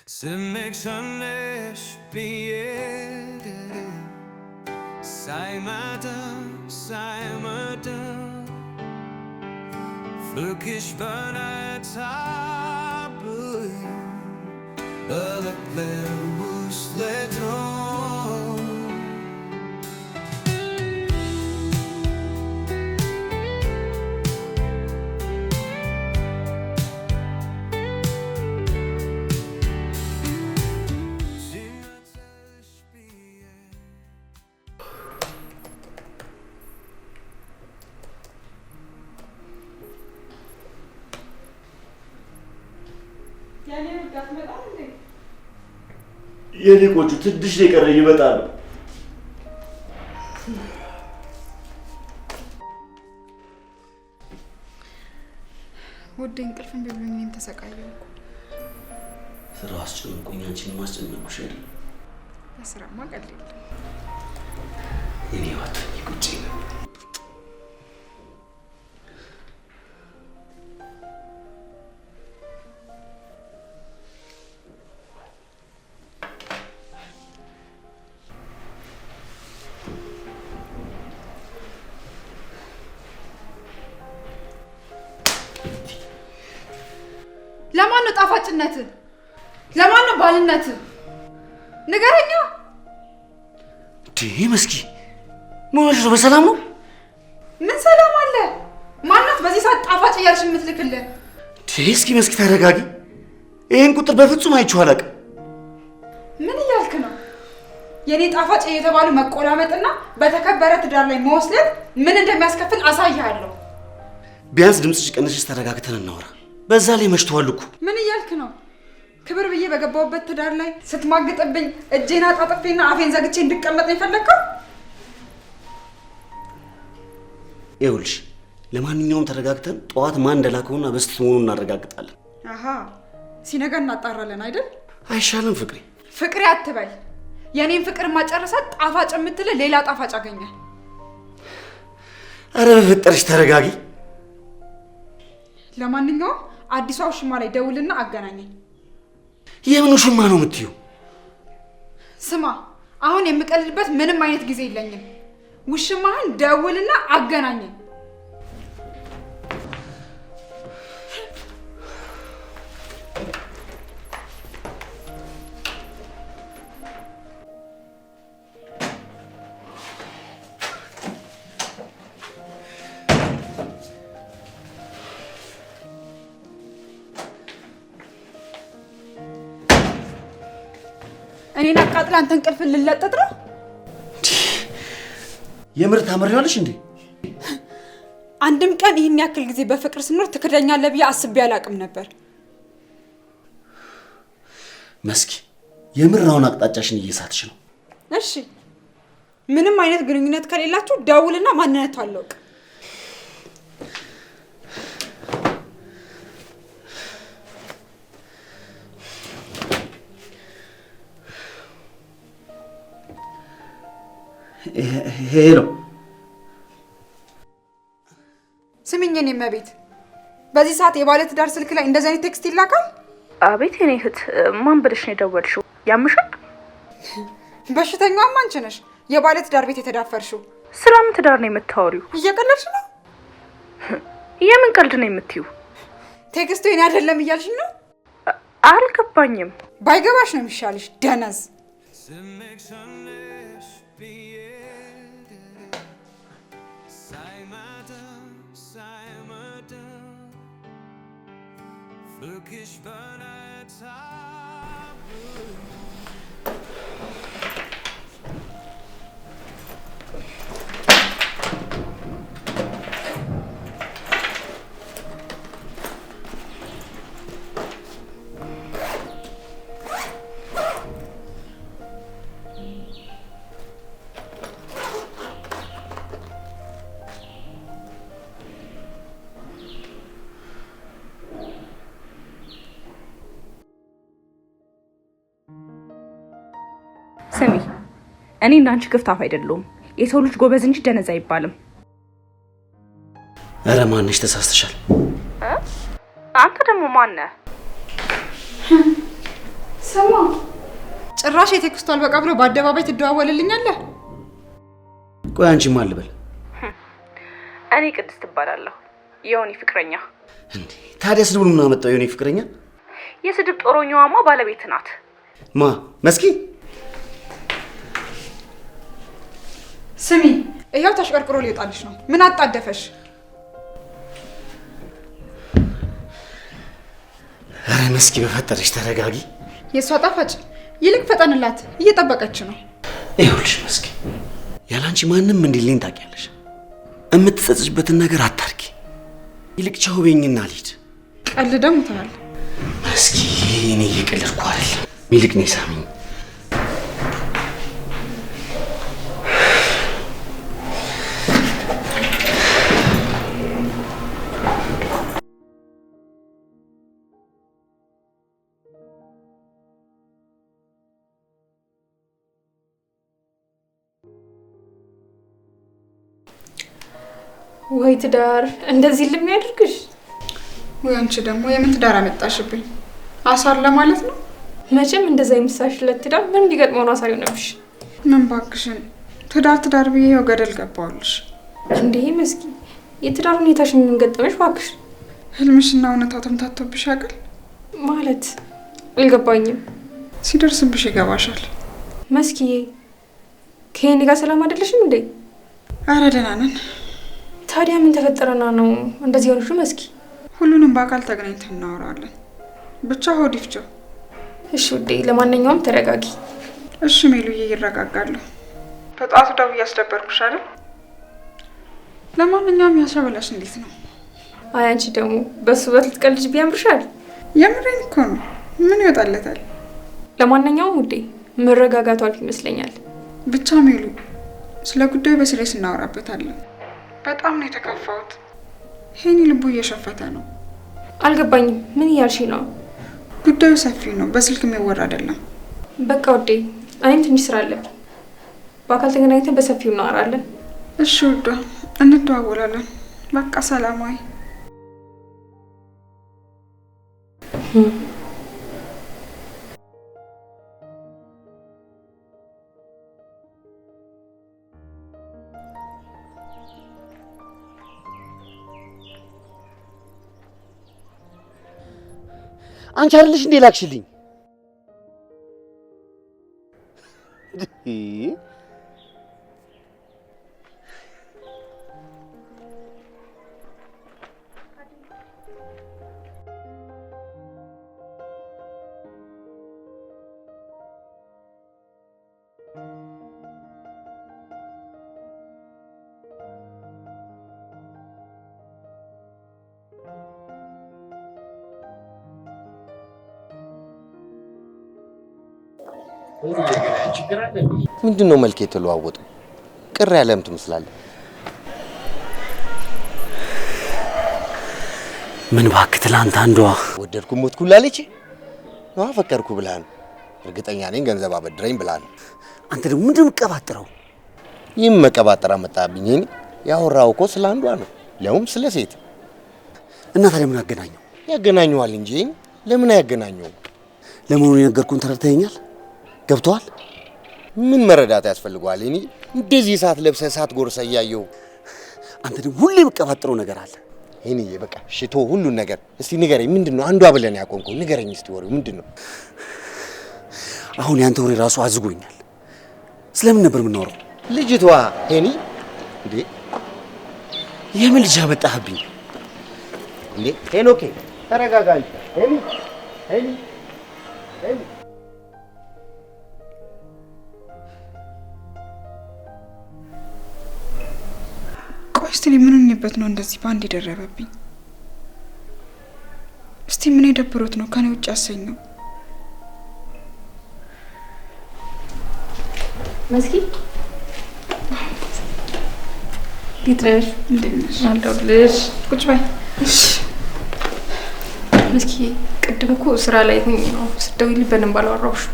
ስሜክሰነሽ ብዬ ሳይመጣ ሳይመጣ ፍቅሽ በነታብኝ በልቤ ውስጥ ለቶ። የኔ ቆንጆ፣ ትንሽ ነው የቀረኝ፣ ይመጣሉ። ውዴ፣ እንቅልፍ እምቢ ብሎኝ እኔም ተሰቃየሁ እኮ። ስራው አስጨንቆኝ አንቺን ማስጨነቅኩሽ አይደል? በስራማ ቀልድ የለም። እኔ ባትሆኚ ቁጭ ነበር። ለማን ነው ጣፋጭነት? ለማን ነው ባልነት? ንገረኛ። እንዴ መስኪ፣ ምን ሆነሽ ነው? በሰላም ነው? ምን ሰላም አለ? ማናት በዚህ ሰዓት ጣፋጭ እያልሽ የምትልክልህ? እንዴ እስኪ መስኪ ተረጋጊ። ይህን ቁጥር በፍጹም አይቼው አላውቅም። ምን እያልክ ነው? የኔ ጣፋጭ እየተባሉ መቆላመጥና በተከበረ ትዳር ላይ መወስለት ምን እንደሚያስከፍል አሳይሃለሁ። ቢያንስ ድምፅሽ ቀንሰሽ ተረጋግተን እናወራ። በዛ ላይ መሽተዋል እኮ። ምን እያልክ ነው? ክብር ብዬ በገባሁበት ትዳር ላይ ስትማግጥብኝ እጄን አጣጥፌና አፌን ዘግቼ እንድቀመጥ ነው የፈለግከው? ይኸውልሽ፣ ለማንኛውም ተረጋግተን ጠዋት ማን እንደላከውና በስህተት መሆኑን እናረጋግጣለን። አሃ፣ ሲነጋ እናጣራለን አይደል? አይሻልም ፍቅሬ? ፍቅሬ አትበል። የኔን ፍቅር ማጨረሳት ጣፋጭ የምትል ሌላ ጣፋጭ አገኘ። አረ በፈጠረሽ ተረጋጊ። ለማንኛውም አዲሷ ውሽማ ላይ ደውልና አገናኘኝ። የምን ውሽማ ነው የምትይው? ስማ፣ አሁን የምቀልድበት ምንም አይነት ጊዜ የለኝም። ውሽማህን ደውልና አገናኘኝ። እኔን አቃጥላ አንተ እንቅልፍ ልለጥጥ ነው? የምር ታምሪዋለሽ እንዴ? አንድም ቀን ይህን ያክል ጊዜ በፍቅር ስኖር ትክደኛለህ ብዬ አስቤ አላውቅም ነበር። መስኪ፣ የምር አሁን አቅጣጫሽን እየሳትሽ ነው። እሺ፣ ምንም አይነት ግንኙነት ከሌላችሁ ደውልና ማንነቱ አለውቅ። Hello፣ ስሚኝ የኔ እመቤት፣ በዚህ ሰዓት የባለ ትዳር ስልክ ላይ እንደዚህ አይነት text ይላካል? አቤት የኔ እህት፣ ማን ብለሽ ነው የደወልሽው? ያምሻል? በሽተኛዋም አንቺ ነሽ፣ የባለ ትዳር ቤት የተዳፈርሽው። ስለምን ትዳር ነው የምታወሪው? እየቀለድሽ ነው? የምን ቀልድ ነው የምትይው? text ኡ የኔ አይደለም እያልሽኝ ነው? አልገባኝም። ባይገባሽ ነው የሚሻልሽ ደነዝ። ስሜክሰነሽ ብዬ ሳይመጣ ሳይመጣ ፍቅሽ በነታብኝ። ስሚ፣ እኔ እንዳንቺ ክፍታፍ አይደለሁም። የሰው ልጅ ጎበዝ እንጂ ደነዝ አይባልም። አረ ማንሽ ተሳስተሻል። አንተ ደግሞ ማን ነህ? ስማ፣ ጭራሽ የ text ኡ አልበቃ ብሎ በአደባባይ ትደዋወልልኛለህ። ቆይ አንቺ ማን ልበል? እኔ ቅድስት እባላለሁ፣ የዮኒ ፍቅረኛ። እንዴ ታዲያ ስድቡን ምን አመጣው? የዮኒ ፍቅረኛ? የስድብ ጦረኛዋማ ባለቤት ናት። ማ መስኪ? ስሚ፣ ይኸው ተሽቀርቅሮ ሊወጣልሽ ነው። ምን አጣደፈሽ? ኧረ መስኪ በፈጠረሽ ተረጋጊ። የእሷ ጣፋጭ ይልቅ ፈጠንላት፣ እየጠበቀች ነው። ይኸውልሽ መስኪ፣ ያላንቺ ማንም እንዲልኝ ታውቂያለሽ። የምትጸጽሽበትን ነገር አታርጊ። ይልቅ ቻው በይኝና ልሂድ። ቀልደህ ሙተሃል። መስኪ እኔ እየቀለድኩ አይደለም። ይልቅ ነይ ሳሚኝ። ወይ ትዳር እንደዚህ ልሚያደርግሽ? ወይ አንቺ ደግሞ የምን ትዳር አመጣሽብኝ? አሳር ለማለት ነው። መቼም እንደዛ የምሳሽለት ትዳር ምን ቢገጥመው ነው አሳር የሆነብሽ? ምን ባክሽን፣ ትዳር ትዳር ብዬ ይኸው ገደል ገባሁልሽ። እንዴ መስኪ፣ የትዳር ሁኔታሽ ምን ገጠመሽ ባክሽ? ህልምሽና እውነታው ተምታቶብሽ ያውቃል? ማለት አልገባኝም። ሲደርስብሽ ይገባሻል። መስኪዬ፣ ከኔ ጋር ሰላም አይደለሽም እንዴ? አረ ደህና ነን። ታዲያ ምን ተፈጠረና ነው እንደዚህ ሆነሽ መስኪ? ሁሉንም በአካል ተገናኝተን እናወራለን። ብቻ ሆድ ይፍጨው። እሺ ውዴ፣ ለማንኛውም ተረጋጊ። እሺ ሜሉዬ፣ ይረጋጋሉ። በጠዋቱ ደውዬ አስደበርኩሽ አይደል? ለማንኛውም ያሸበላሽ እንዴት ነው? አይ አንቺ ደግሞ በሱ ውበት ልትቀልጅ ቢያምርሻል። የምሬን እኮ ነው። ምን ይወጣለታል? ለማንኛውም ውዴ መረጋጋቱ አሪፍ ይመስለኛል። ብቻ ሜሉ፣ ስለ ጉዳዩ በ serious እናወራበታለን። በጣም ነው የተከፋሁት። ሄኒ ልቡ እየሸፈተ ነው። አልገባኝም። ምን እያልሽ ነው? ጉዳዩ ሰፊ ነው፣ በስልክ የሚወራ አይደለም። በቃ ውዴ፣ እኔም ትንሽ ስራ አለብኝ። በአካል ተገናኝተን በሰፊው እናወራለን። እሺ ውዷ፣ እንደዋወላለን። በቃ ሰላማዊ። አንቺ አይደለሽ እንዴ ላክሽልኝ? ምንድን ነው መልክ የተለዋወጠው? ቅር ያለም ትመስላለህ። ምን እባክህ፣ ትላንት አንዷ ወደድኩ ሞትኩ ላለች ነው አፈቀርኩ ብላ ነው። እርግጠኛ ነኝ ገንዘብ አበድረኝ ብላ ነው። አንተ ደግሞ ምንድን ነው የምትቀባጥረው? ይህም መቀባጠር አመጣብኝ። እኔ ያወራው እኮ ስለ አንዷ ነው፣ ሊያውም ስለ ሴት። እና ታዲያ ምን አገናኘው? ያገናኘዋል እንጂ ለምን አያገናኘውም? ለመሆኑ የነገርኩህን ተረድተኸኛል? ገብቶሃል? ምን መረዳት ያስፈልገዋል? እኔ እንደዚህ እሳት ለብሰህ እሳት ጎርሰህ እያየሁ አንተ ደግሞ ሁሌ የምትቀባጥረው ነገር አለ። ይሄንዬ በቃ ሽቶ ሁሉን ነገር እስቲ ንገረኝ። ምንድን ነው አንዷ ብለን ያቆምከው? ንገረኝ እስቲ ወሬው ምንድን ነው? አሁን ያንተ ወሬ ራሱ አዝጎኛል። ስለምን ነበር የምናወራው? ልጅቷ ሄኒ። እንዴ የምን ልጅ አመጣህብኝ? እንዴ ሄኖኬ ተረጋጋ። ሄኒ ሄኒ ሄኒ ቆይ እስቲ ምን ሆኜበት ነው እንደዚህ በአንድ የደረበብኝ? እስቲ ምን የደብሮት ነው ከኔ ውጭ ያሰኘው? መስኪ እንዴት ነሽ? እንዴት ነሽ? አለሁልሽ። ቁጭ በይ። እሺ መስኪ፣ ቅድም እኮ ስራ ላይ ሆኜ ነው ስትደውይልኝ በደንብ አላወራሁሽም።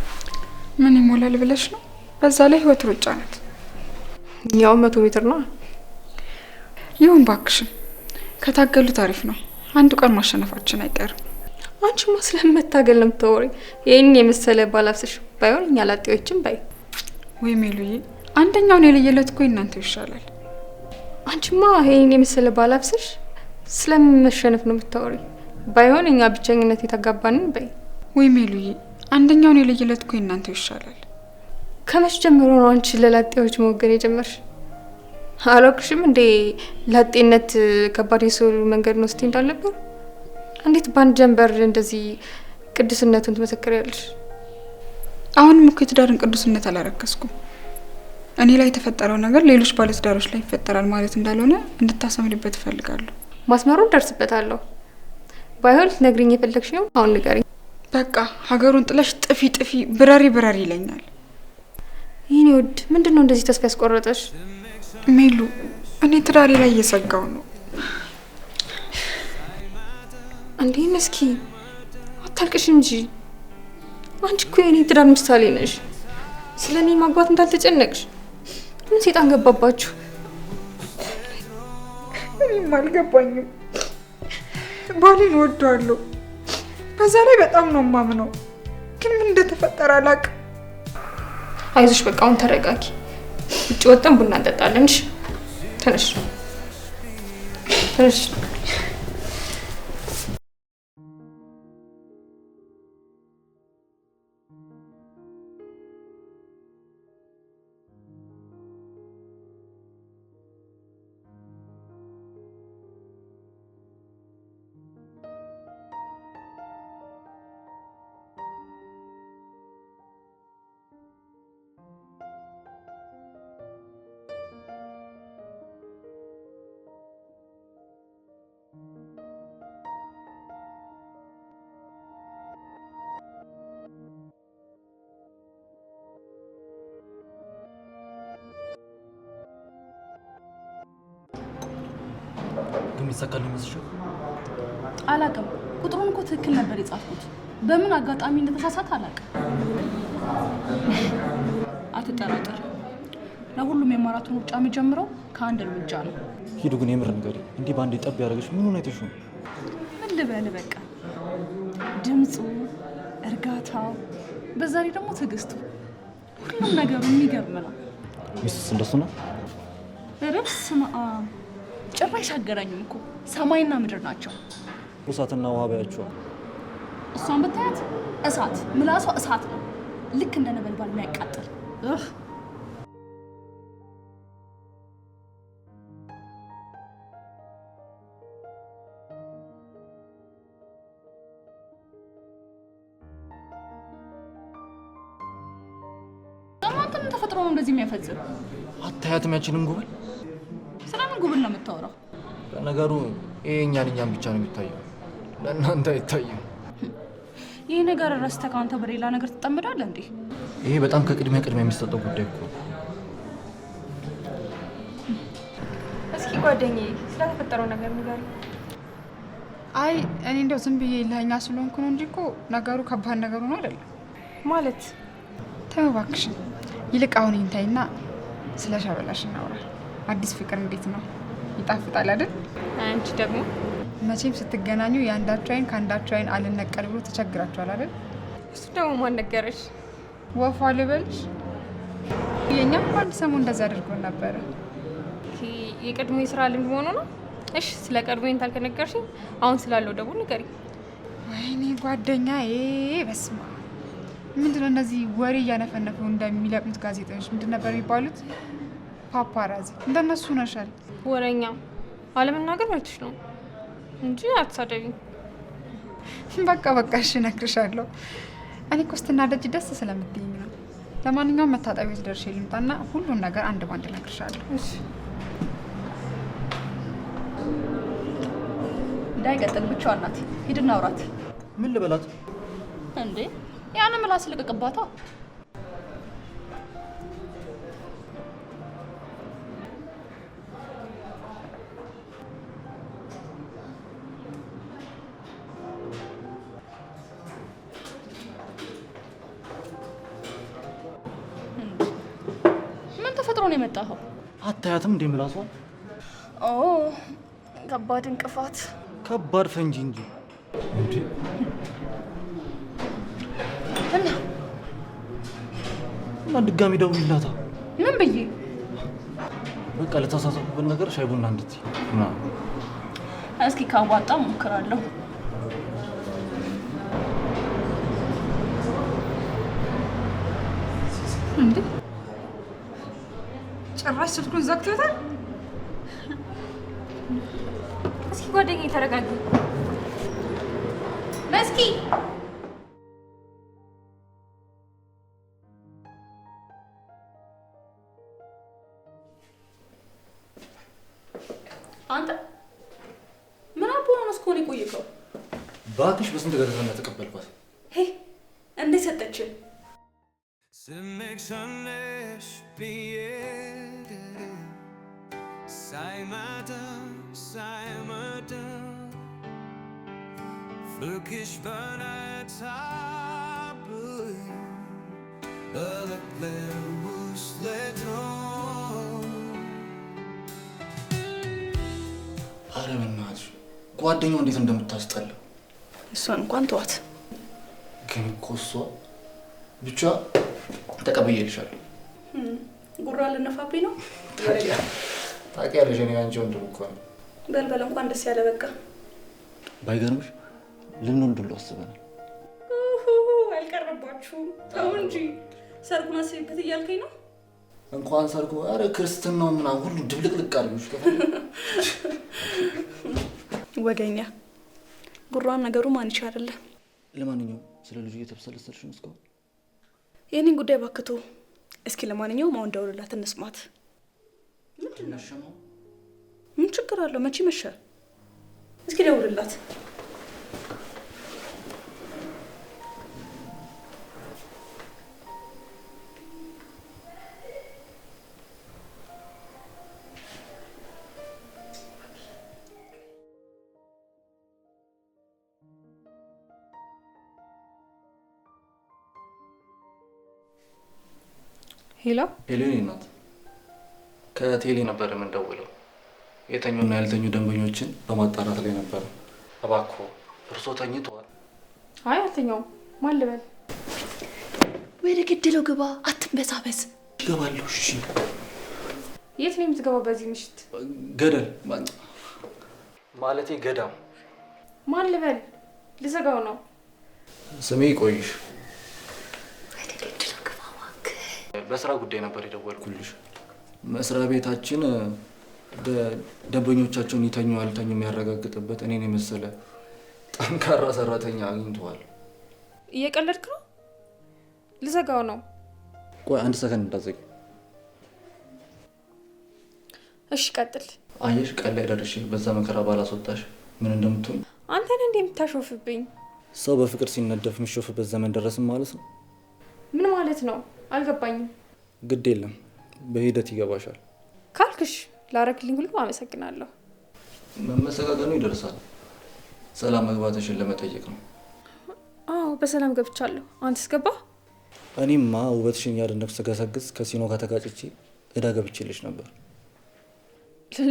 ምን ይሞላል ብለሽ ነው? በዛ ላይ ህይወት ሩጫ ናት። ያው 100 ሜትር ነው። ይሁን ባክሽን፣ ከታገሉት አሪፍ ነው። አንዱ ቀን ማሸነፋችን አይቀርም። አንቺማ ስለመታገል ነው የምታወሪው። ይሄን የመሰለ ባላፍስሽ ባይሆን እኛ ላጤዎችም ባይ። ወይ ሜሉዬ፣ አንደኛውን የለየለት እኮ እናንተ ይሻላል። አንቺማ ይሄን የመሰለ ባላፍስሽ ስለመሸነፍ ነው የምታወሪው። ባይሆን እኛ ብቸኝነት የተጋባንን ባይ። ወይ ሜሉዬ፣ አንደኛውን የለየለት እኮ እናንተ ይሻላል። ከመች ጀምሮ ነው አንቺ ለላጤዎች መወገን የጀመርሽ? አላውቅሽም እንዴ ላጤነት ከባድ የሰው መንገድ ነው ስትይ እንዳልነበር? እንዴት በአንድ ጀንበር እንደዚህ ቅዱስነቱን ትመሰክሪያለሽ? አሁንም እኮ የትዳርን ቅዱስነት አላረከስኩም። እኔ ላይ የተፈጠረው ነገር ሌሎች ባለትዳሮች ላይ ይፈጠራል ማለት እንዳልሆነ እንድታሰምሪበት እፈልጋለሁ። ማስመሩን ደርስበታለሁ። ባይሆን ልትነግሪኝ የፈለግሽው አሁን ንገሪኝ። በቃ ሀገሩን ጥለሽ ጥፊ ጥፊ ብረሪ ብረሪ ይለኛል። ይህኔ ውድ ምንድን ነው እንደዚህ ተስፋ ያስቆረጠሽ? ሜሉ፣ እኔ ትዳሬ ላይ እየሰጋው ነው። እንዴ መስኪ አታልቅሽ እንጂ አንቺ እኮ የኔ ትዳር ምሳሌ ነሽ። ስለ እኔ ማግባት እንዳልተጨነቅሽ ምን ሴጣን ገባባችሁ? እኔም አልገባኝም። ባሌን እወደዋለሁ፣ በዛ ላይ በጣም ነው የማምነው። ግን ምን እንደተፈጠረ አላውቅም። አይዞሽ በቃ አሁን ተረጋጊ። ውጭ ወጥተን ቡና እንጠጣለን። እሺ ተነሽ ተነሽ። ግን ይሳካል ይመስልሻል? አላቅም። ቁጥሩን እኮ ትክክል ነበር የጻፍኩት። በምን አጋጣሚ እንደተሳሳተ አላቅም። አትጠራጠር፣ ለሁሉም የማራቶን ሩጫ የሚጀምረው ከአንድ እርምጃ ነው። ሂዱ ግን የምር ንገሪኝ፣ እንዲህ በአንዴ ጠብ ያደረገሽ ምኑን አይተሽ ነው? ምን ልበል፣ በቃ ድምፁ፣ እርጋታው፣ በዛ ላይ ደግሞ ትዕግስቱ፣ ሁሉም ነገሩ የሚገርም ነው። ሚስቱስ እንደሱ ነው? በስመ አብ ጭራሽ አገናኙም እኮ ሰማይና ምድር ናቸው። እሳትና ውሃ በያቸዋል። እሷን ብታያት እሳት፣ ምላሷ እሳት ነው፣ ልክ እንደ ነበልባል የሚያቃጥል። አንተ ምን ተፈጥሮ ነው እንደዚህ የሚያፈጽም? አታያትም ያችንን ጉብል? ስለምን ጉብል ነው የምታወራው? ለነገሩ ይሄ እኛን እኛን ብቻ ነው የሚታየው፣ ለእናንተ አይታይም። ይህ ነገር ረስተህ ከአንተ በሌላ ነገር ትጠምዳለህ እንዴ? ይሄ በጣም ከቅድሚያ ቅድሚያ የሚሰጠው ጉዳይ እኮ ነው። እስኪ ጓደኛዬ ስለተፈጠረው ነገር ንገሪኝ። አይ እኔ እንደው ዝም ብዬ ለኛ ስለሆንኩ ነው እንጂ እኮ ነገሩ ከባድ ነገር ሆኖ አይደለም። ማለት ተይው እባክሽን። ይልቅ አሁን ይህን ተይና ስለ ሸበላሽ እናውራ። አዲስ ፍቅር እንዴት ነው? ይጣፍጣል አይደል? አንቺ ደግሞ መቼም ስትገናኙ የአንዳችሁ አይን ከአንዳችሁ አይን አልነቀል ብሎ ተቸግራችኋል አይደል? እሱ ደግሞ ማን ነገረሽ? ወፏ ልበልሽ? የእኛም አንድ ሰሞን እንደዛ አድርጎን ነበረ። የቀድሞ የስራ ልምድ መሆኑ ነው። እሺ ስለ ቀድሞ ይንታል ከነገርሽኝ አሁን ስላለው ደግሞ ንገሪኝ። ወይኔ ጓደኛዬ፣ በስመ አብ። ምንድነው እነዚህ ወሬ እያነፈነፉ እንደሚለቅሙት ጋዜጠኞች ምንድን ነበር የሚባሉት? ፓፓራዚ እንደነሱ ነሻል። ወሬኛ አለመናገር መብትሽ ነው እንጂ አትሳደቢኝ። በቃ በቃ እሺ እነግርሻለሁ። እኔ እኮ ስትናደጂ ደስ ስለምትይኝ ነው። ለማንኛውም መታጠቢያ ቤት ደርሼ ልምጣና ሁሉን ነገር አንድ ባንድ እነግርሻለሁ። እሺ። እንዳይቀጥል ብቻዋን ናት። ሂድና አውራት። ምን ልበላት እንዴ? ያን ምላስ ልቀቅባታ። ምን ተፈጥሮ ነው የመጣኸው? አታያትም እንዴ ምላሷ? ኦ ከባድ እንቅፋት፣ ከባድ ፈንጂ እንጂ። እንዴ እና ድጋሚ ደውይላታ። ምን ብዬ? በቃ ለተሳሳትኩበት ነገር ሻይ ቡና እንድትይ ምናምን። እስኪ ካዋጣ ሞክራለሁ። እንዴ ጭራሽ ስልኩን ዘግቶታል። እስኪ ጓደኛዬ ተረጋጊ። መስኪ አንተ ምን አቦ ነው እስከሆነ የቆየከው? እባክሽ በስንት ገረዘና ተቀበልኳት። ሄ እንዴት ሰጠችን? ስሜክሰነሽ ብዬ ሳይመጣ ሳይመጣ ፍቅሽ በነታብኝ በልቤ ውስጥ ለቶ። ኧረ በእናትሽ ጓደኛው እንዴት እንደምታስጠላ። እሷን እንኳን ተዋት። ግን እኮ እሷ ብቻ ተቀብዬልሻለሁ። ጉራ ልነፋብኝ ነው። ታውቂያለሽ እኔ አንቺ ወንድም እኮ ነው። በልበል እንኳን ደስ ያለ በቃ። ባይገርምሽ ልንወልድ ሁሉ አስበናል። አልቀረባችሁም። ተው እንጂ ሰርጉን አስቢበት እያልከኝ ነው? እንኳን ሰርጉ ኧረ ክርስትናው ምናምን ሁሉ ድብልቅልቅ አድርጊው። ወገኛ ጉራን ነገሩ ማን ይቻላል። ለማንኛውም ስለ ልጁ እየተብሰለሰልሽ ነው እስካሁን? የኔን ጉዳይ ባክቶ። እስኪ ለማንኛውም አሁን ደውልላት እንስማት። ምንድነው? ምን ችግር አለው? መቼ መሸ? እስኪ ደውልላት። ሄሎ ሄሎ፣ የኔ እናት ከቴሌ ነበር የምንደውለው። የተኙና ያልተኙ ደንበኞችን በማጣራት ላይ ነበር። እባክዎ እርሶ ተኝተዋል? አይ አልተኛውም። ማን ልበል? ወደ ገደለው ግባ፣ አትንበሳበስ። እገባለሁ። እሺ። የት ነው የምትገባው በዚህ ምሽት? ገደል ማለቴ ገዳም። ማን ልበል? ልዘጋው ነው። ስሜ ይቆይሽ። ወደ ገደለው ግባ እባክህ። በስራ ጉዳይ ነበር የደወልኩልሽ። መስሪያ ቤታችን ደንበኞቻቸውን ይተኙ አልተኙ የሚያረጋግጥበት እኔን የመሰለ ጠንካራ ሰራተኛ አግኝተዋል። እየቀለድክ ነው? ልዘጋው ነው። ቆይ አንድ ሰከንድ እንዳትዘጊ። እሺ ቀጥል። አየሽ ቀን ላይ ደርሼ በዛ መከራ ባላስወጣሽ ምን እንደምትሆኝ። አንተ ነህ እንዴ የምታሾፍብኝ? ሰው በፍቅር ሲነደፍ የሚሾፍበት ዘመን ደረስን ማለት ነው። ምን ማለት ነው? አልገባኝም። ግድ የለም በሂደት ይገባሻል። ካልክሽ ላረክልኝ ሁሉ አመሰግናለሁ። መመሰጋገኑ ይደርሳል። ሰላም መግባትሽን ለመጠየቅ ነው። አዎ በሰላም ገብቻለሁ። አንተስ ገባ? እኔማ ውበትሽን እያደነቅኩ ስገሰግስ ከሲኖ ጋር ተጋጭቼ እዳ ገብቼልሽ ነበር።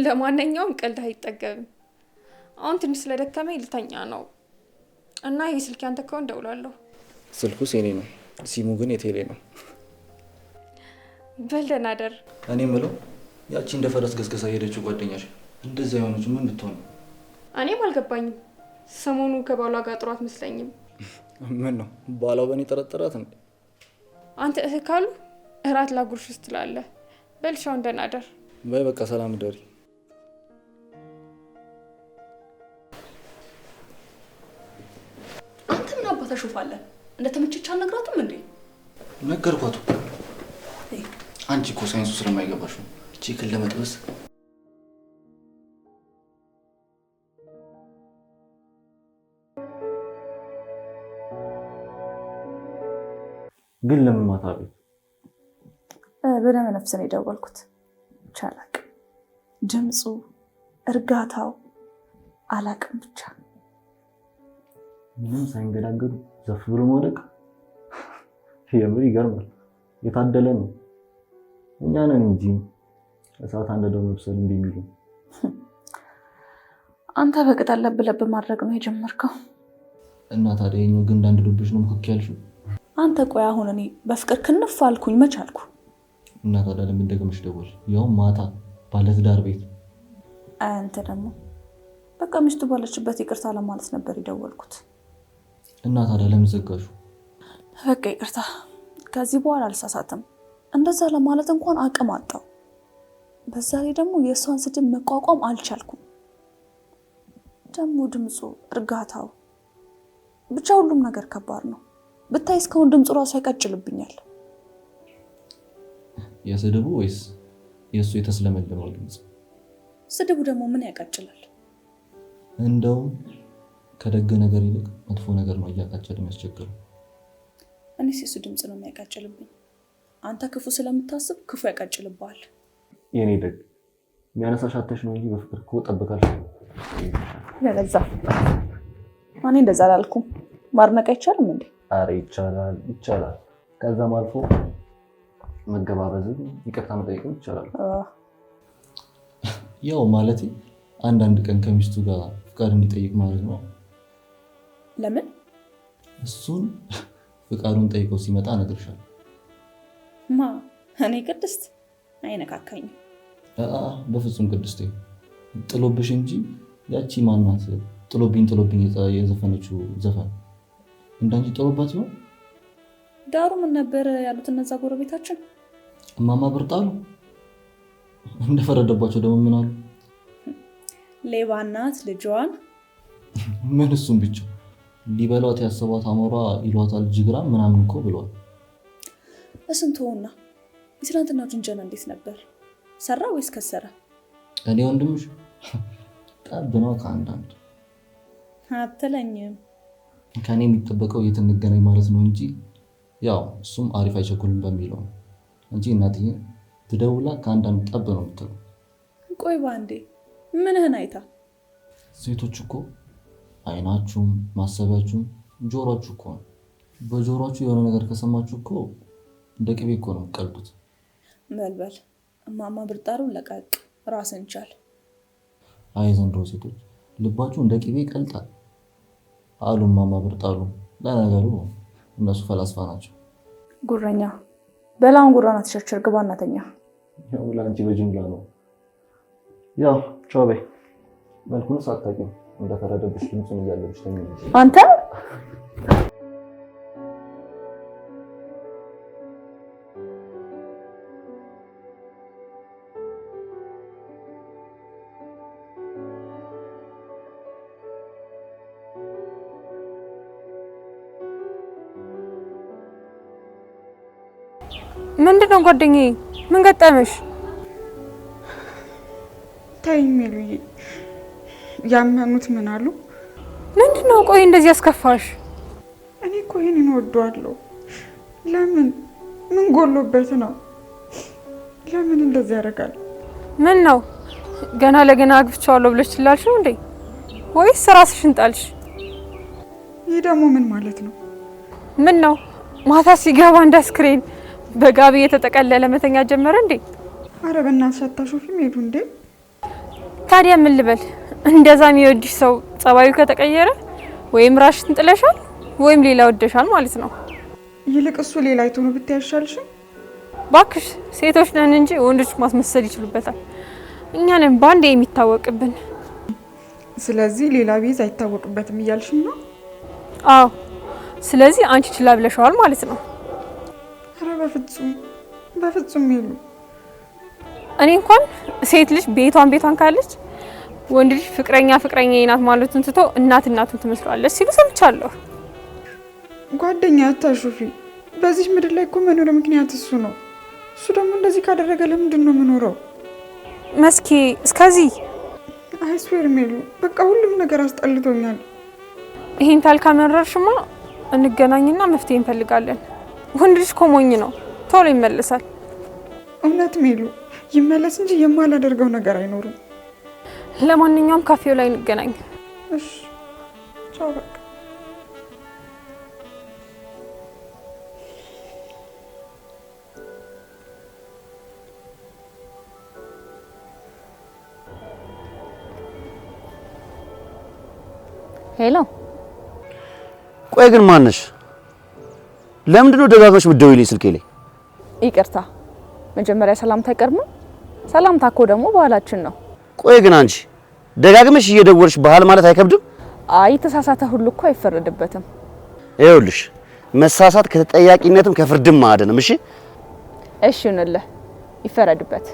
ለማንኛውም ቀልድ አይጠገብም። አሁን ትንሽ ስለደከመኝ ልተኛ ነው እና ይሄ ስልክ ያንተ ከሆነ እደውላለሁ። ስልኩስ የኔ ነው፣ ሲሙ ግን የቴሌ ነው። በል ደህና እደር። እኔ የምለው ያቺ እንደ ፈረስ ገስገሳ የሄደችው ጓደኛሽ እንደዚያ የሆነች ምን ብትሆን ነው? እኔም አልገባኝም። ሰሞኑ ከባሏ ጋር ጥሩ አትመስለኝም። ምን ነው ባሏ በእኔ ጠረጠራት እንዴ? አንተ እህ ካሉ እራት ላጉርሽ ትላለህ። በል ቻው፣ ደህና እደር። በይ በቃ ሰላም እደሪ። አንተ ምን አባ ታሾፋለህ? እንደተመቸች አልነግራትም እንዴ? ነገርኳት እኮ። አንቺ እኮ ሳይንሱ ስለማይገባሽ ነው chick ን ለመጥበስ። ግን ለምን ማታ ቤት? በደመ ነፍስ ነው የደወልኩት። ብቻ አላቅም፣ ድምፁ፣ እርጋታው አላቅም። ብቻ ምንም ሳይንገዳገዱ ዘፍ ብሎ መውደቅ የምር ይገርማል። የታደለ ነው። እኛ ነን እንጂ እሳት አንድደው መብሰል እምቢ የሚሉ። አንተ በቅጠል ለብ ለብ ማድረግ ነው የጀመርከው። እና ታዲያ የኛው ግንድ አንድዶብሽ ነው ሙክክ ያልሽው? አንተ ቆይ አሁን እኔ በፍቅር ክንፍ አልኩኝ መች አልኩ? እና ታዲያ ለምን ደግመሽ ደወልሽ? ያው ማታ ባለትዳር ቤት። አንተ ደግሞ በቃ ሚስቱ ባለችበት ይቅርታ ለማለት ነበር የደወልኩት። እና ታዲያ ለምን ዘጋሹ? በቃ ይቅርታ፣ ከዚህ በኋላ አልሳሳትም። እንደዛ ለማለት እንኳን አቅም አጣው። በዛ ላይ ደግሞ የእሷን ስድብ መቋቋም አልቻልኩም። ደግሞ ድምፁ፣ እርጋታው፣ ብቻ ሁሉም ነገር ከባድ ነው። ብታይ እስካሁን ድምፁ ራሱ ያቀጭልብኛል። የስድቡ ወይስ የእሱ የተስለመለመው ድምፅ? ስድቡ ደግሞ ምን ያቃጭላል? እንደውም ከደግ ነገር ይልቅ መጥፎ ነገር ነው እያቃጨለ የሚያስቸግረው። እኔስ የእሱ ድምፅ ነው የሚያቃጭልብኝ። አንተ ክፉ ስለምታስብ ክፉ ያቃጭልብሃል። የኔ ደግ የሚያነሳሽ አተሽ ነው እንጂ በፍቅር እኮ ጠብቃለሁ። ለዛ እኔ እንደዛ አላልኩም። ማድነቅ አይቻልም እንዴ? አረ ይቻላል፣ ይቻላል። ከዛም አልፎ መገባበዝም ይቅርታ መጠየቅም ይቻላል። ያው ማለቴ አንዳንድ ቀን ከሚስቱ ጋር ፍቃድ እንዲጠይቅ ማለት ነው። ለምን? እሱን ፍቃዱን ጠይቆ ሲመጣ እነግርሻለሁ። ማ እኔ ቅድስት አይነካካኝም። በፍጹም ቅድስቴ፣ ጥሎብሽ እንጂ ያቺ ማናት ጥሎብኝ ጥሎብኝ የዘፈነችው ዘፈን እንዳንቺ ጥሎባት ይሆን? ዳሩ ምን ነበር ያሉት እነዛ ጎረቤታችን? እማማ ብርጣሉ እንደፈረደባቸው ደግሞ ምን አሉ? ሌባ እናት ልጇን ምን እሱም ብቻ ሊበሏት ያሰቧት አሞራ ይሏታል ጅግራ ምናምን እኮ ብለዋል። እሱን ተወውና የትናንትናው ጅንጀና እንዴት ነበር? ሰራ ወይስ ከሰረ? እኔ ወንድምሽ ጠብ ነው ከአንዳንድ አትለኝም። ከእኔ የሚጠበቀው የት እንገናኝ ማለት ነው እንጂ ያው እሱም አሪፍ አይቸኩልም በሚለው ነው እንጂ እናትዬ ትደውላ ከአንዳንድ ጠብ ነው የምትለው። ቆይ ባንዴ ምንህን አይታ? ሴቶች እኮ አይናችሁም ማሰቢያችሁም ጆሮአችሁ እኮ ነው። በጆሮአችሁ የሆነ ነገር ከሰማችሁ እኮ እንደ ቅቤ እኮ ነው የምትቀልጡት። በልበል እማማ ብርጣሩን ለቀቅ፣ ራስን ቻል። አይ ዘንድሮ ሴቶች ልባችሁ እንደ ቅቤ ይቀልጣል አሉ እማማ ብርጣሩ። ለነገሩ እነሱ ፈላስፋ ናቸው። ጉረኛ በላውን ጉራን አትሸርችር፣ ግባ እና ተኛ። ያው ለአንቺ በጅምላ ነው። ያው ቻው በይ። መልኩን ሳታውቂው እንደፈረደብሽ ድምፁን እያለብሽ ተኝ። አንተ ምንድን ነው ጓደኛዬ? ምን ገጠመሽ? ተይኝ ሜሉዬ፣ ያመኑት ምን አሉ? ምንድን ነው ቆይ እንደዚህ ያስከፋሽ? እኔ እኮ ይሄንን እወደዋለሁ። ለምን ምን ጎሎበት ነው? ለምን እንደዚህ ያደርጋል? ምን ነው ገና ለገና አግብቼዋለሁ ብለሽ ትላልሽ ነው እንዴ? ወይስ ራስሽን ጣልሽ? ይህ ደግሞ ምን ማለት ነው? ምን ነው ማታ ሲገባ እንደ አስክሬን በጋቢ የተጠቀለለ መተኛ ጀመረ እንዴ? አረ በእናትሽ አታሾፊ ሜሉ እንዴ። ታዲያ ምን ልበል? እንደዛ የሚወድሽ ሰው ጸባዩ ከተቀየረ ወይም ራስሽን ጥለሻል ወይም ሌላ ወደሻል ማለት ነው። ይልቅ እሱ ሌላ አይቶ ነው ብታይ አይሻልሽም? ባክሽ ሴቶች ነን እንጂ ወንዶች ማስመሰል ይችሉበታል። እኛንም ባንዴ የሚታወቅብን። ስለዚህ ሌላ ቢይዝ አይታወቅበትም እያልሽኝ ነው? አዎ። ስለዚህ አንቺ ችላ ብለሽዋል ማለት ነው። አረ በፍጹም በፍጹም ሜሉ። እኔ እንኳን ሴት ልጅ ቤቷን ቤቷን ካለች ወንድ ልጅ ፍቅረኛ ፍቅረኛ ናት ማለቱን ትቶ እናት እናቱን ትመስለዋለች ሲሉ ሰምቻለሁ። ጓደኛ አታሹፊ። በዚህ ምድር ላይ እኮ መኖር ምክንያት እሱ ነው። እሱ ደግሞ እንደዚህ ካደረገ ለምንድን ነው የምኖረው? መስኪ እስከዚህ I swear ሜሉ፣ በቃ ሁሉም ነገር አስጠልቶኛል። ይሄን ታልካመረርሽማ እንገናኝና መፍትሄ እንፈልጋለን። ወንድ ልጅ እኮ ሞኝ ነው፣ ቶሎ ይመለሳል። እውነት ሜሉ ይመለስ እንጂ የማላደርገው ነገር አይኖርም። ለማንኛውም ካፌው ላይ እንገናኝ። እሺ ቻው። በቃ Hello። ቆይ ግን ማነሽ? ለምንድን ነው ደጋግመሽ የምትደውይልኝ ስልኬ ላይ? ይቅርታ፣ መጀመሪያ ሰላምታ አይቀድምም? ሰላምታ እኮ ደግሞ ባህላችን ነው። ቆይ ግን አንቺ ደጋግመሽ እየደወልሽ ባህል ማለት አይከብድም? አይ ተሳሳተ ሁሉ እኮ አይፈረድበትም። ይኸውልሽ መሳሳት ከተጠያቂነትም ከፍርድም አያድንም። እሺ እሺ ይሁንልህ፣ ይፈረድበት።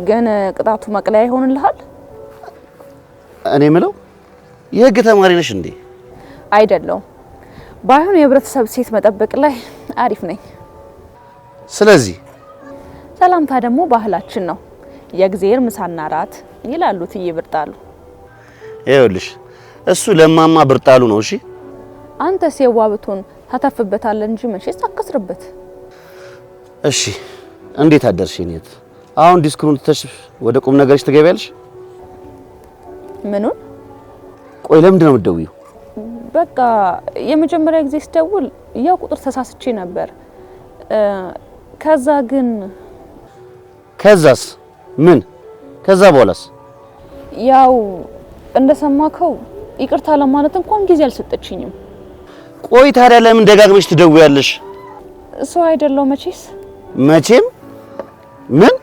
ግን ቅጣቱ መቅለያ ይሆንልሃል? እኔ የምለው የህግ ተማሪ ነሽ እንዴ? አይደለውም። ባይሆን የህብረተሰብ ሴት መጠበቅ ላይ አሪፍ ነኝ። ስለዚህ ሰላምታ ደግሞ ባህላችን ነው። የእግዜር ምሳና ራት ይላሉ እትዬ ብርጣሉ። ይኸውልሽ እሱ ለማማ ብርጣሉ ነው። እሺ አንተ ሴዋ ብትሆን ታተርፍበታለህ እንጂ መቼስ አትከስርበት። እሺ እንዴት አደርሽ የኔ እህት? አሁን ዲስኩሩን ትተሽ ወደ ቁም ነገርሽ ትገቢያለሽ? ምኑን? ቆይ ለምንድን ነው የምትደውይው? በቃ የመጀመሪያ ጊዜ ስደውል ያው ቁጥር ተሳስቼ ነበር። ከዛ ግን ከዛስ ምን? ከዛ በኋላስ? ያው እንደሰማከው ይቅርታ ለማለት እንኳን ጊዜ አልሰጠችኝም። ቆይ ታዲያ ለምን ደጋግመሽ ትደውያለሽ? ሰው አይደለው መቼስ። መቼም ምን?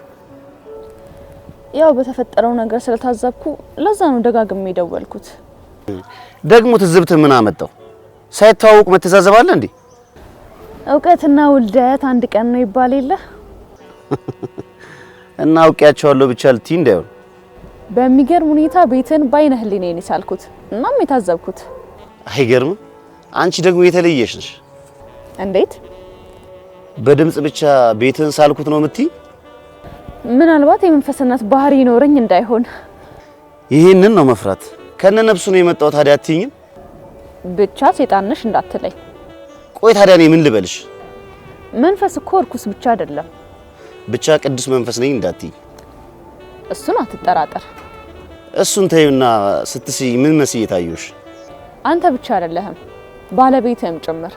ያው በተፈጠረው ነገር ስለታዘብኩ ለዛ ነው ደጋግሜ የደወልኩት። ደግሞ ትዝብት ምን አመጣው? ሳይተዋወቁ መተዛዘብ አለ እንዴ? እውቀትና ውልደት አንድ ቀን ነው ይባል የለ? እና አውቄያቸዋለሁ ብቻ ልትይ እንዳይሆን። በሚገርም ሁኔታ ቤትን በዓይነ ህሊናዬ ነው የሳልኩት እናም የታዘብኩት። አይገርምም? አንቺ ደግሞ የተለየሽ ነሽ። እንዴት? በድምጽ ብቻ ቤትን ሳልኩት ነው የምትይ? ምናልባት የመንፈስነት ባህሪ ይኖረኝ እንዳይሆን። ይህንን ነው መፍራት። ከነ ነፍሱ ነው የመጣው። ታዲያ አትይኝም? ብቻ ሴጣን ነሽ እንዳትለኝ። ቆይ ታዲያ እኔ ምን ልበልሽ? መንፈስ እኮ እርኩስ ብቻ አይደለም። ብቻ ቅዱስ መንፈስ ነኝ እንዳትይ። እሱን አትጠራጠር። እሱን ተይውና ስትስይ ምን መስዬ ታየሽ? አንተ ብቻ አይደለህም ባለቤትህም ጭምር።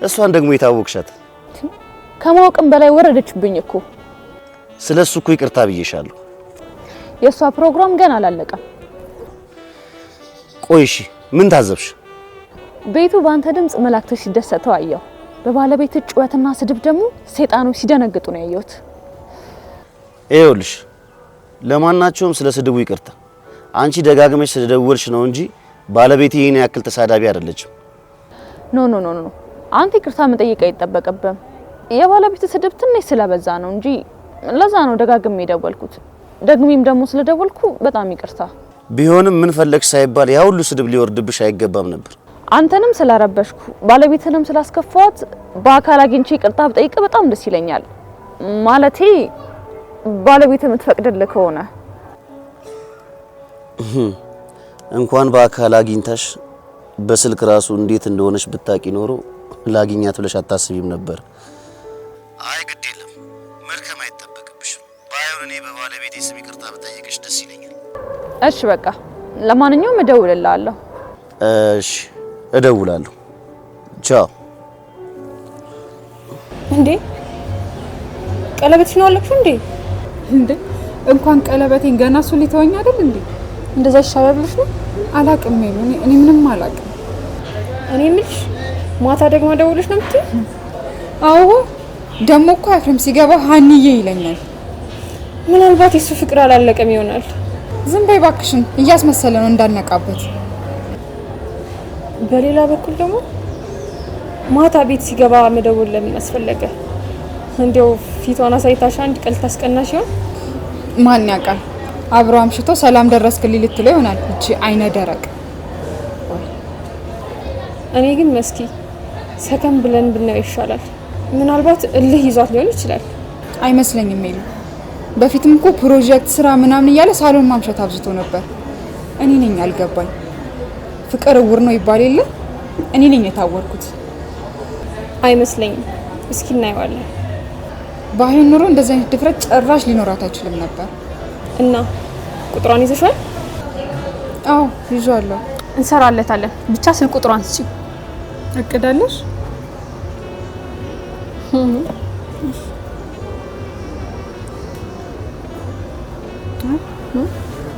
እሷን ደግሞ የታወቅሻት? ከማወቅም በላይ ወረደችብኝ እኮ። ስለሱ እኮ ይቅርታ ብዬሻለሁ። የእሷ ፕሮግራም ገና አላለቀም። ቆይ እሺ ምን ታዘብሽ? ቤቱ በአንተ ድምፅ መላእክቶች ሲደሰቱ አየሁ። በባለቤት ጩኸትና ስድብ ደግሞ ሰይጣኖች ሲደነግጡ ነው ያየሁት። ይኸውልሽ ለማናቸውም ስለ ስድቡ ይቅርታ። አንቺ ደጋግመሽ ስለደወልሽ ነው እንጂ ባለቤቴ ይሄን ያክል ተሳዳቢ አይደለችም። No no no no፣ አንተ ይቅርታ መጠየቅ አይጠበቅብህም። የባለቤት ስድብ ትንሽ ስለበዛ ነው እንጂ ለዛ ነው ደጋግሜ የደወልኩት። ደግሜም ደግሞ ስለደወልኩ በጣም ይቅርታ። ቢሆንም ምን ፈለግሽ ሳይባል ያ ሁሉ ስድብ ሊወርድብሽ አይገባም ነበር። አንተንም ስለረበሽኩ ባለቤትንም ስላስከፋት በአካል አግኝቼ ይቅርታ ብጠይቅ በጣም ደስ ይለኛል። ማለቴ ባለቤት የምትፈቅድልህ ከሆነ። እንኳን በአካል አግኝታሽ በስልክ ራሱ እንዴት እንደሆነች ብታቂ ኖሮ ላግኛት ብለሽ አታስቢም ነበር። አይ ግድ የለም መድከም አይጠበቅብሽም። ባይሆን እኔ በባለቤቴ ስም ይቅርታ ብጠይቅሽ ደስ ይለኛል። እሺ በቃ ለማንኛውም እደውልልሃለሁ። እሺ እደውላለሁ። ቻው። እንዴ ቀለበትሽን አወለቅሽው እንዴ? እንዴ እንኳን ቀለበቴን ገና እሱ ሊተወኝ አይደል እንዴ? እንደዛ ይሻላል ብለሽ ነው? አላቅም ሜሉ፣ እኔ ምንም አላቅም። እኔ የምልሽ ማታ ደግሞ ደውለሽ ነው የምትይው? አዎ ደግሞ እኮ አያፍርም፣ ሲገባ ሀኒዬ ይለኛል። ምናልባት የሱ ፍቅር አላለቀም ይሆናል። ዝም በይ እባክሽን፣ እያስመሰለ ነው እንዳልነቃበት። በሌላ በኩል ደግሞ ማታ ቤት ሲገባ መደወል ለምን አስፈለገ? እንዲያው ፊቷን አሳይታሽ አንድ ቀን ልታስቀናሽ ይሆን? ማን ያውቃል? አብሮ አምሽቶ ሰላም ደረስክልኝ ልትለው ይሆናል። እቺ አይነ ደረቅ። እኔ ግን መስኪ ሰከን ብለን ብናየው ይሻላል። ምናልባት እልህ ይዟት ሊሆን ይችላል። አይመስለኝም ሜሉ። በፊትም እኮ ፕሮጀክት ስራ ምናምን እያለ ሳሎን ማምሸት አብዝቶ ነበር። እኔ ነኝ አልገባኝ። ፍቅር እውር ነው ይባል የለ? እኔ ነኝ የታወርኩት። አይመስለኝም። እስኪ እናየዋለን። ባይሆን ኖሮ እንደዚህ አይነት ድፍረት ጭራሽ ሊኖራት አይችልም ነበር። እና ቁጥሯን ይዘሻል? አዎ ይዤዋለሁ። እንሰራለታለን። ብቻ ስልክ ቁጥሯን ስጪ። እቅዳለሽ?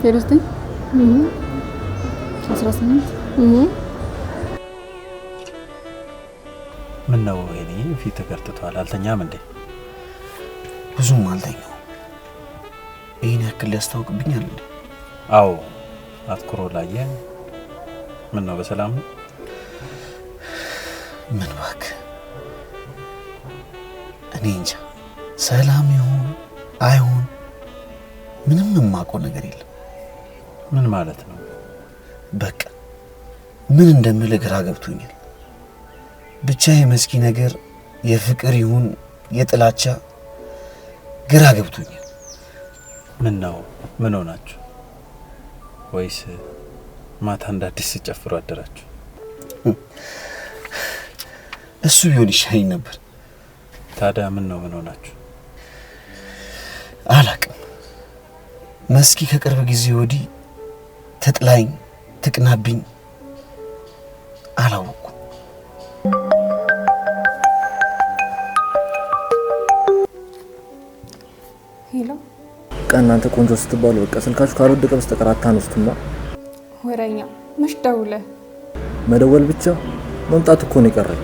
09 18 ነው እኔ ፊት ገርጥቷል? አልተኛም እንዴ? ብዙም አልተኛው። ይሄን ያክል ያስታውቅብኛል እንዴ? አዎ፣ አትኩሮ ላየ። ምን ነው በሰላም ነው? ምን እባክህ፣ እኔ እንጃ ሰላም ይሁን አይሁን ምንም የማውቀው ነገር የለም። ምን ማለት ነው? በቃ ምን እንደምልህ ግራ ገብቶኛል። ብቻ የመስኪ ነገር የፍቅር ይሁን የጥላቻ ግራ ገብቶኛል። ምን ነው? ምን ሆናችሁ? ወይስ ማታ እንደ አዲስ ስትጨፍሩ አደራችሁ? እሱ ቢሆን ይሻለኝ ነበር። ታዲያ ምን ነው? ምን ሆናችሁ? አላቅም። መስኪ ከቅርብ ጊዜ ወዲህ ትጥላኝ ትቅናብኝ አላወኩም። Hello። በቃ እናንተ ቆንጆ ስትባሉ በቃ ስልካችሁ ካልወደቀ በስተቀር አታነሱትማ። ወረኛ መች ደውለህ? መደወል ብቻ መምጣት እኮ ነው የቀረኝ።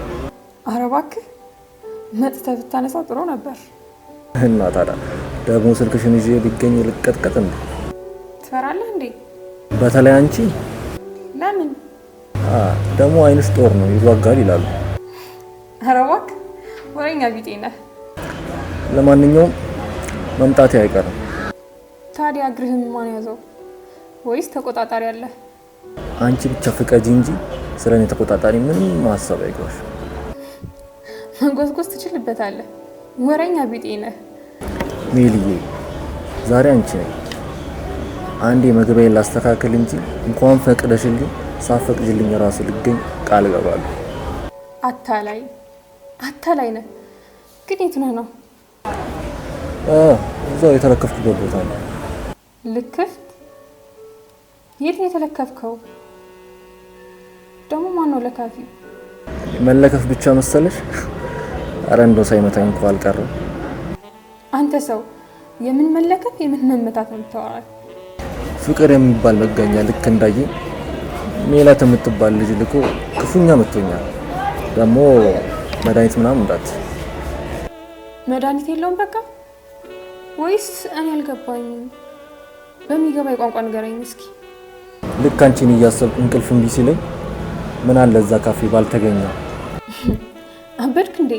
ኧረ እባክህ መጥተህ ብታነሳ ጥሩ ነበር። እና ታዲያ ደግሞ ስልክሽን ይዤ ቢገኝ ልቀጥቀጥ እንዴ? ትፈራለህ እንዴ? በተለይ አንቺ። ለምን? ደግሞ አይንሽ ጦር ነው ይዋጋል ይላሉ። ኧረ እባክህ ወሬኛ ቢጤ ነህ። ለማንኛውም መምጣቴ አይቀርም። ታዲያ እግርህን ማን ያዘው? ወይስ ተቆጣጣሪ አለ? አንቺ ብቻ ፍቀጂ እንጂ ስለኔ ተቆጣጣሪ ምንም ማሰብ አይገባሽ። መጎዝጎዝ ትችልበታለህ። ወሬኛ ቢጤ ነህ። ሜልዬ ዛሬ አንቺ ነኝ። አንዴ መግቢያዬን ላስተካክል እንጂ እንኳን ፈቅደሽልኝ ሳፈቅጅልኝ ራሱ ልገኝ ቃል እገባለሁ። አታላይ አታላይ ነህ። ግን የት ነህ ነው? እዛው የተለከፍኩበት ቦታ ነው። ልክፍት? የት ነው የተለከፍከው? ደግሞ ማን ነው ለካፊ? መለከፍ ብቻ መሰለሽ? ኧረ እንደው ሳይመታኝ እንኳን አልቀረም። አንተ ሰው የምን መለከፍ የምን መመታት ነው የምታወራው? ፍቅር የሚባል መጋኛ ልክ እንዳየኝ ሜላት የምትባል ልጅ ልኮ ክፉኛ መቶኛል። ደግሞ መድኃኒት ምናምን እንዳት መድኃኒት የለውም በቃ። ወይስ እኔ አልገባኝም? በሚገባኝ ቋንቋ ንገረኝ እስኪ። ልክ አንቺን እያሰብኩ እንቅልፍ እምቢ ሲለኝ ምን አለ እዛ ካፌ ባልተገኘ። አበድክ እንዴ?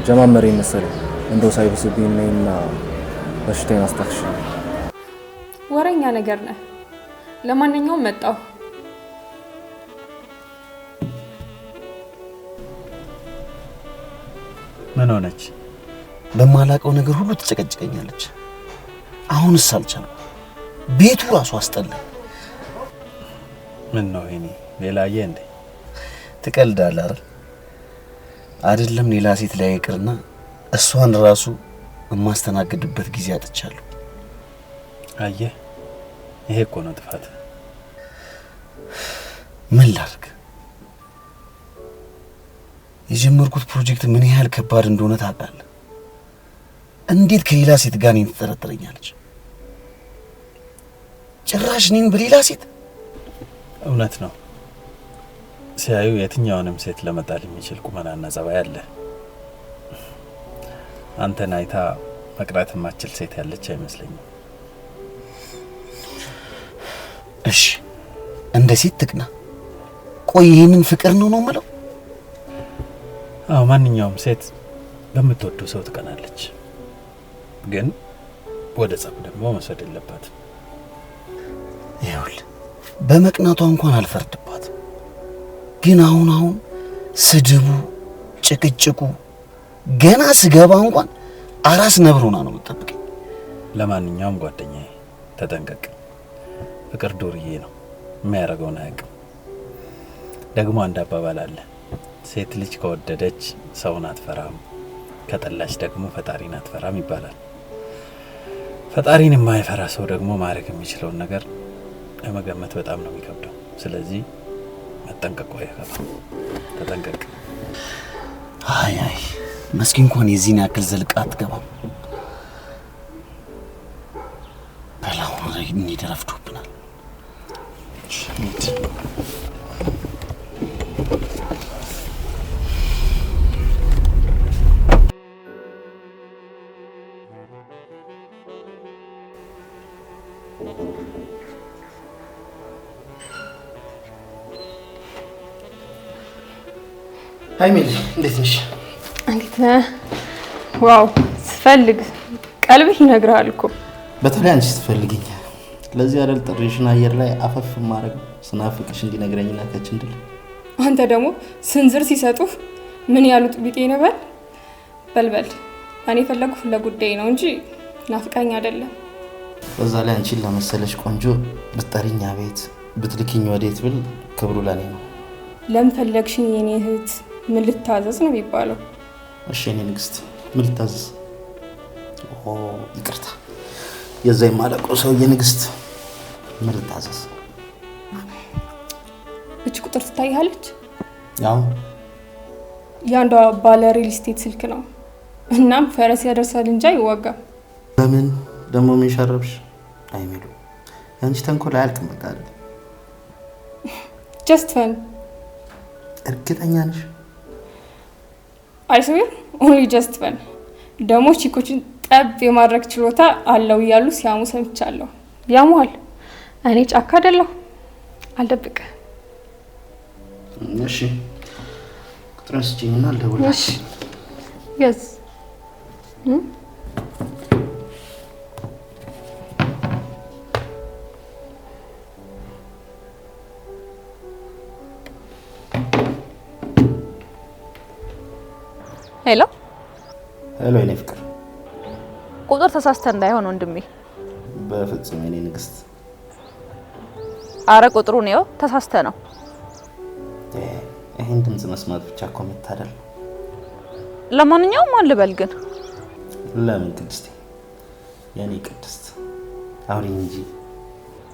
ጀማመረኝ መሰለኝ። እንደው ሳይብስብኝ ነይና በሽታዬን አስታክሽ። ወረኛ ነገር ነህ። ለማንኛውም መጣሁ። ምን ሆነች? በማላውቀው ነገር ሁሉ ትጨቀጭቀኛለች። አሁንስ አልቻልኩም። ቤቱ ራሱ አስጠላኝ። ምን ነው ይሄኔ ሌላ አየህ እንዴ? ትቀልዳለህ አይደል? አይደለም ሌላ ሴት ላይ ይቅርና እሷን ራሱ የማስተናግድበት ጊዜ አጥቻለሁ። አየህ፣ ይሄ እኮ ነው ጥፋት። ምን ላድርግ? የጀመርኩት ፕሮጀክት ምን ያህል ከባድ እንደሆነ ታውቃለህ። እንዴት ከሌላ ሴት ጋር እኔን ትጠረጥረኛለች? ጭራሽ እኔን በሌላ ሴት። እውነት ነው። ሲያዩ የትኛውንም ሴት ለመጣል የሚችል ቁመናና ጸባይ አለ። አንተን አይታ መቅረት የማትችል ሴት ያለች አይመስለኝም። እሺ እንደ ሴት ትቅና። ቆይ ይሄንን ፍቅር ነው ነው የምለው? አዎ፣ ማንኛውም ሴት በምትወደው ሰው ትቀናለች። ግን ወደ ጸብ ደግሞ መውሰድ የለባትም። ይኸውልህ በመቅናቷ እንኳን አልፈርድባትም። ግን አሁን አሁን ስድቡ፣ ጭቅጭቁ ገና ስገባ እንኳን አራስ ነብር ሆና ነው የምትጠብቀኝ። ለማንኛውም ጓደኛዬ ተጠንቀቅ። ፍቅር ዱርዬ ነው፣ የሚያደርገውን አያውቅም። ደግሞ አንድ አባባል አለ፣ ሴት ልጅ ከወደደች ሰውን አትፈራም፣ ከጠላች ደግሞ ፈጣሪን አትፈራም ይባላል። ፈጣሪን የማይፈራ ሰው ደግሞ ማድረግ የሚችለውን ነገር ለመገመት በጣም ነው የሚከብደው። ስለዚህ መጠንቀቁ አይከፋም። ተጠንቀቅ። አይ አይ መስኪ እንኳን የዚህን ያክል ዘልቃ አትገባም። በላሁን እንሂድ፣ ረፍዶብናል። እንሂድ። Hi ሜሊ፣ እንዴት ነሽ? እንዴት ነህ? Wow ስፈልግ ቀልብህ ይነግርሃል እኮ። በተለይ አንቺ ስትፈልጊኝ። ለዚህ አይደል ጥሪሽን አየር ላይ አፈፍ ማድረግ ስናፍቅሽ እንዲነግረኝና ከች እንድል። አንተ ደግሞ ስንዝር ሲሰጡህ ምን ያሉት ቢጤ ነበር? በልበል፣ እኔ የፈለጉህ ለጉዳይ ነው እንጂ ናፍቃኝ አይደለም። በዛ ላይ አንቺን ለመሰለሽ ቆንጆ ብትጠሪኝ አቤት ብትልኪኝ ወዴት ብል ክብሩ ለኔ ነው። ለምን ፈለግሽኝ የኔ እህት? ምን ልታዘዝ ነው የሚባለው? እሺ የኔ ንግስት ምን ልታዘዝ? ኦ ይቅርታ፣ የዛ የማለቀው ሰውዬ ንግስት ምን ልታዘዝ? እች ቁጥር ትታይሃለች? ያው የአንዷ ባለ ሪል ስቴት ስልክ ነው። እናም ፈረስ ያደርሳል እንጂ አይዋጋም። ለምን ደግሞ ምን ሸረብሽ? አይሚሉ ያንቺ ተንኮል አያልቅም። በቃ አይደል? Just fun። እርግጠኛ ነሽ? I swear only just fun። ደግሞ chick ኦችን ጠብ የማድረግ ችሎታ አለው እያሉ ሲያሙ ሰምቻለሁ። ያሟል። እኔ ጫካ አይደለሁ፣ አልደብቅም። እሺ ቁጥሩን ስጪኝና ልደውልልሽ። እሺ yes። Hello Hello፣ የኔ ፍቅር። ቁጥር ተሳስተ እንዳይሆን ወንድሜ። በፍጹም የኔ ንግስት። አረ ቁጥሩን ይኸው ተሳስተ ነው። ይሄን ድምጽ መስማት ብቻ እኮ መታደል ነው። ለማንኛውም ማን ልበል ግን? ለምን ቅድስቴ፣ የኔ ቅድስት አውሪኝ እንጂ።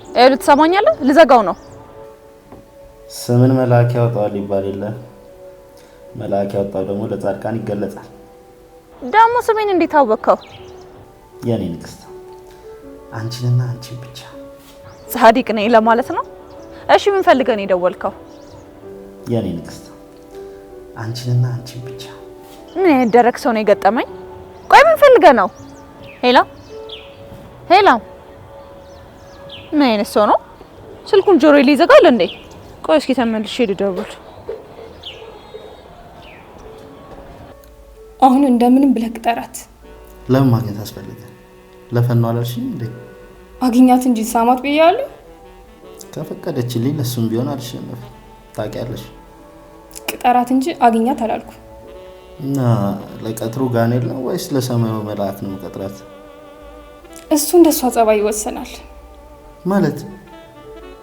ይኸውልህ ትሰማኛለህ? ልዘጋው ነው። ስምን መልአክ ያወጣዋል ይባል የለ? መልአክ ያወጣው ደግሞ ለጻድቃን ይገለጻል። ደግሞ ስሜን እንዴት አወቅከው? የኔ ንግስት አንቺንና አንቺን ብቻ። ጻድቅ ነኝ ለማለት ነው? እሺ ምን ፈልገህ ነው የደወልከው? የኔ ንግስት አንቺንና አንቺን ብቻ። ምን አይነት ደረቅ ሰው ነው የገጠመኝ? ቆይ ምን ፈልገህ ነው? Hello hello፣ ምን አይነት ሰው ነው? ስልኩን ጆሮዬ ላይ ይዘጋል እንዴ? ቆይ እስኪ ተመልሼ ልደውል። አሁን እንደምንም ብለህ ቅጠራት። ለምን ማግኘት አስፈለገ? ለ fun ነው አላልሽኝ እንዴ? አግኛት እንጂ ሳማት ብያለሁ። ከፈቀደችልኝ ለሱም ቢሆን አልሸነፍም። ታውቂያለሽ። ቅጠራት እንጂ አግኛት አላልኩ። እና ለቀጥሩ ጋኔል ነው ወይስ ለሰማዩ መልአክ ነው ቀጥራት? እሱ እንደሷ ጸባይ ይወሰናል። ማለት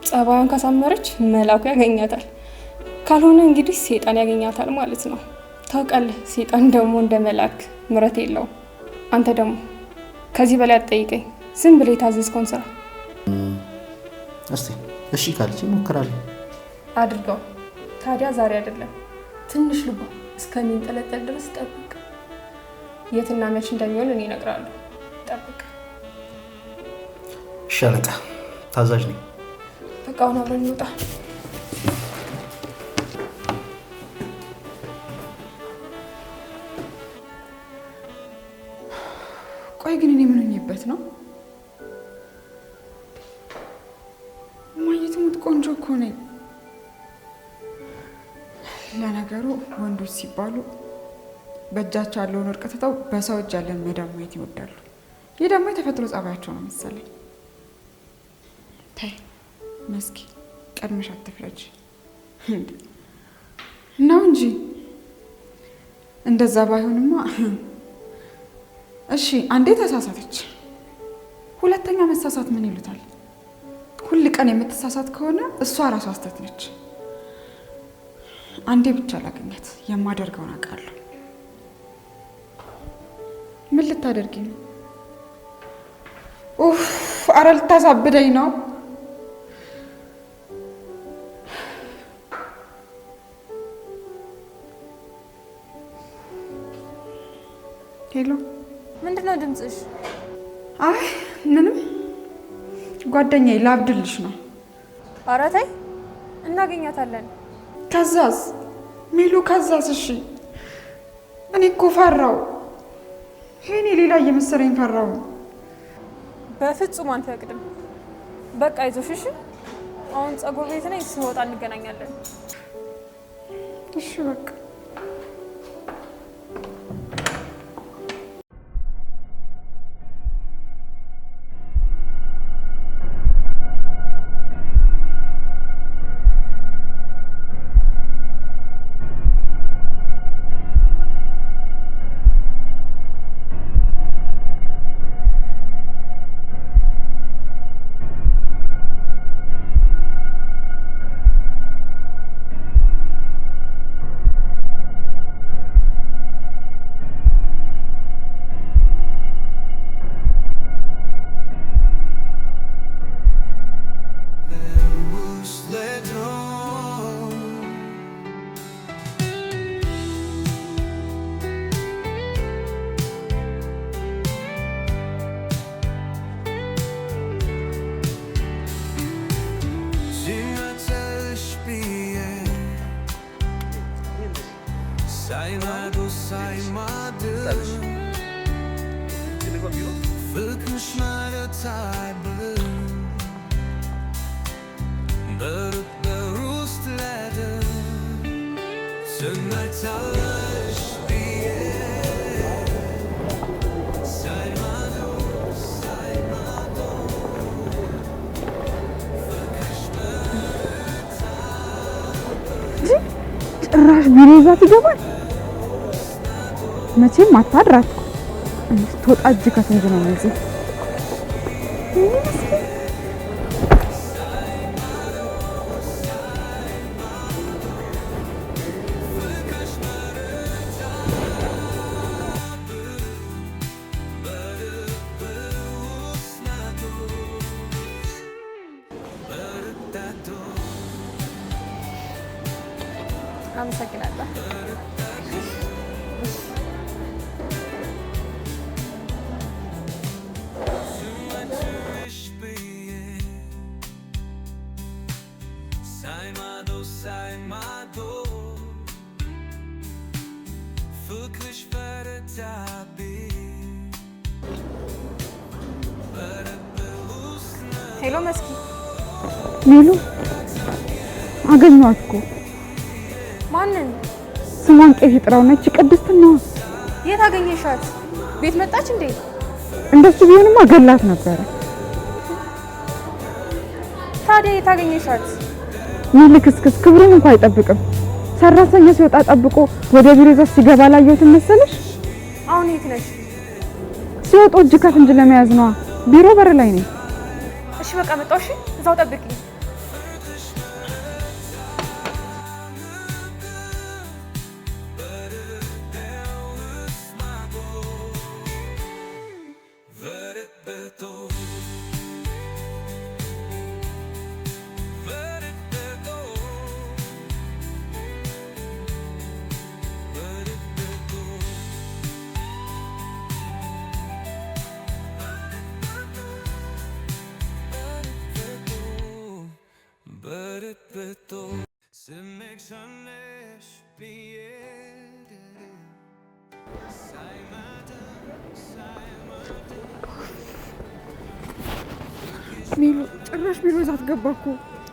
ጸባዩን ካሳመረች መልአኩ ያገኛታል፣ ካልሆነ እንግዲህ ሰይጣን ያገኛታል ማለት ነው። ታውቃለህ፣ ሰይጣን ደግሞ እንደ መልአክ ምረት የለውም። አንተ ደግሞ ከዚህ በላይ አትጠይቀኝ። ዝም ብለህ የታዘዝከውን ስራ እስቲ። እሺ ካለች እሞክራለሁ። አድርገው። ታዲያ ዛሬ አይደለም፣ ትንሽ ልቧ እስከሚንጠለጠል ድረስ ጠብቅ። የትና መች እንደሚሆን እኔ እነግርሃለሁ። ጠብቅ። እሺ አለቃ፣ ታዛዥ ነኝ። በቃ አሁን አብረን እንውጣ። ቆይ ግን እኔ ምን ሆኜበት ነው? እማዬ ትሙት ቆንጆ እኮ ነኝ። ለነገሩ ወንዶች ሲባሉ በእጃቸው ያለውን ወርቅ ትተው በሰው እጅ ያለን መዳብ ማየት ይወዳሉ። ይህ ደግሞ የተፈጥሮ ጸባያቸው ነው መሰለኝ። ተይ መስኪ፣ ቀድመሽ አትፍረጅ ነው እንጂ እንደዛ ባይሆንማ። እሺ አንዴ ተሳሳተች፣ ሁለተኛ መሳሳት ምን ይሉታል? ሁል ቀን የምትሳሳት ከሆነ እሷ ራሷ ስህተት ነች። አንዴ ብቻ ላገኛት፣ የማደርገውን አውቃለሁ። ምን ልታደርጊ ነው? ኡፍ፣ አረ ልታሳብደኝ ነው። Hello፣ ምንድነው ድምፅሽ? አይ ምንም፣ ጓደኛዬ ላብድልሽ ነው። ኧረ ተይ፣ እናገኛታለን። ከዛስ ሚሉ ከዛስ? እሺ እኔ እኮ ፈራው። ይሄኔ ሌላ እየመሰለኝ ፈራው። በፍጹም አንፈቅድም። በቃ አይዞሽ እሺ። አሁን ፀጉር ቤት ነኝ፣ ስወጣ እንገናኛለን። እሺ በቃ። ፍቅርሽ ማለት አይብልም በርበር ውስጥ ለድር ስመታለሽ ብዬ ሳይማዶ ሳይማዶ ጭራሽ ቢሮ ይዛት ይገባል። መቼም አታድራት። ስትወጣ እጅ ከፍንጅ ነው የሚይዘው። አመሰግናለሁ። ስመትሽ ብዬ ሳይማዶ ሳይማዶ ፍቅርሽ በረታብኝ በርበር ውስጥ Hello መስኪ፣ ሜሉ አገኘኋት እኮ። ማንን? ስሟን ቄስ ይጥራው ነች። ቅድስት ነው። የት አገኘሻት? ቤት መጣች እንዴ? እንደሱ ቢሆንማ ገላት ነበረ። ታዲያ የት አገኘሻት? ይህ ልክስክስ ክብሩን እንኳ አይጠብቅም። ሰራተኛ ሲወጣ ጠብቆ ወደ ቢሮ ይዟት ሲገባ ላየሁትም መሰለሽ። አሁን የት ነሽ? ሲወጡ እጅ ከፍንጅ ለመያዝ ነዋ። ቢሮ በር ላይ ነኝ። እሺ በቃ መጣሁ። እሺ እዛው ጠብቂኝ። ስሜክሰነሽ ብዬ ሳይማዶ ሳይማዶ ሜሉ ጭራሽ ቢሮ ይዛት ገባ እኮ።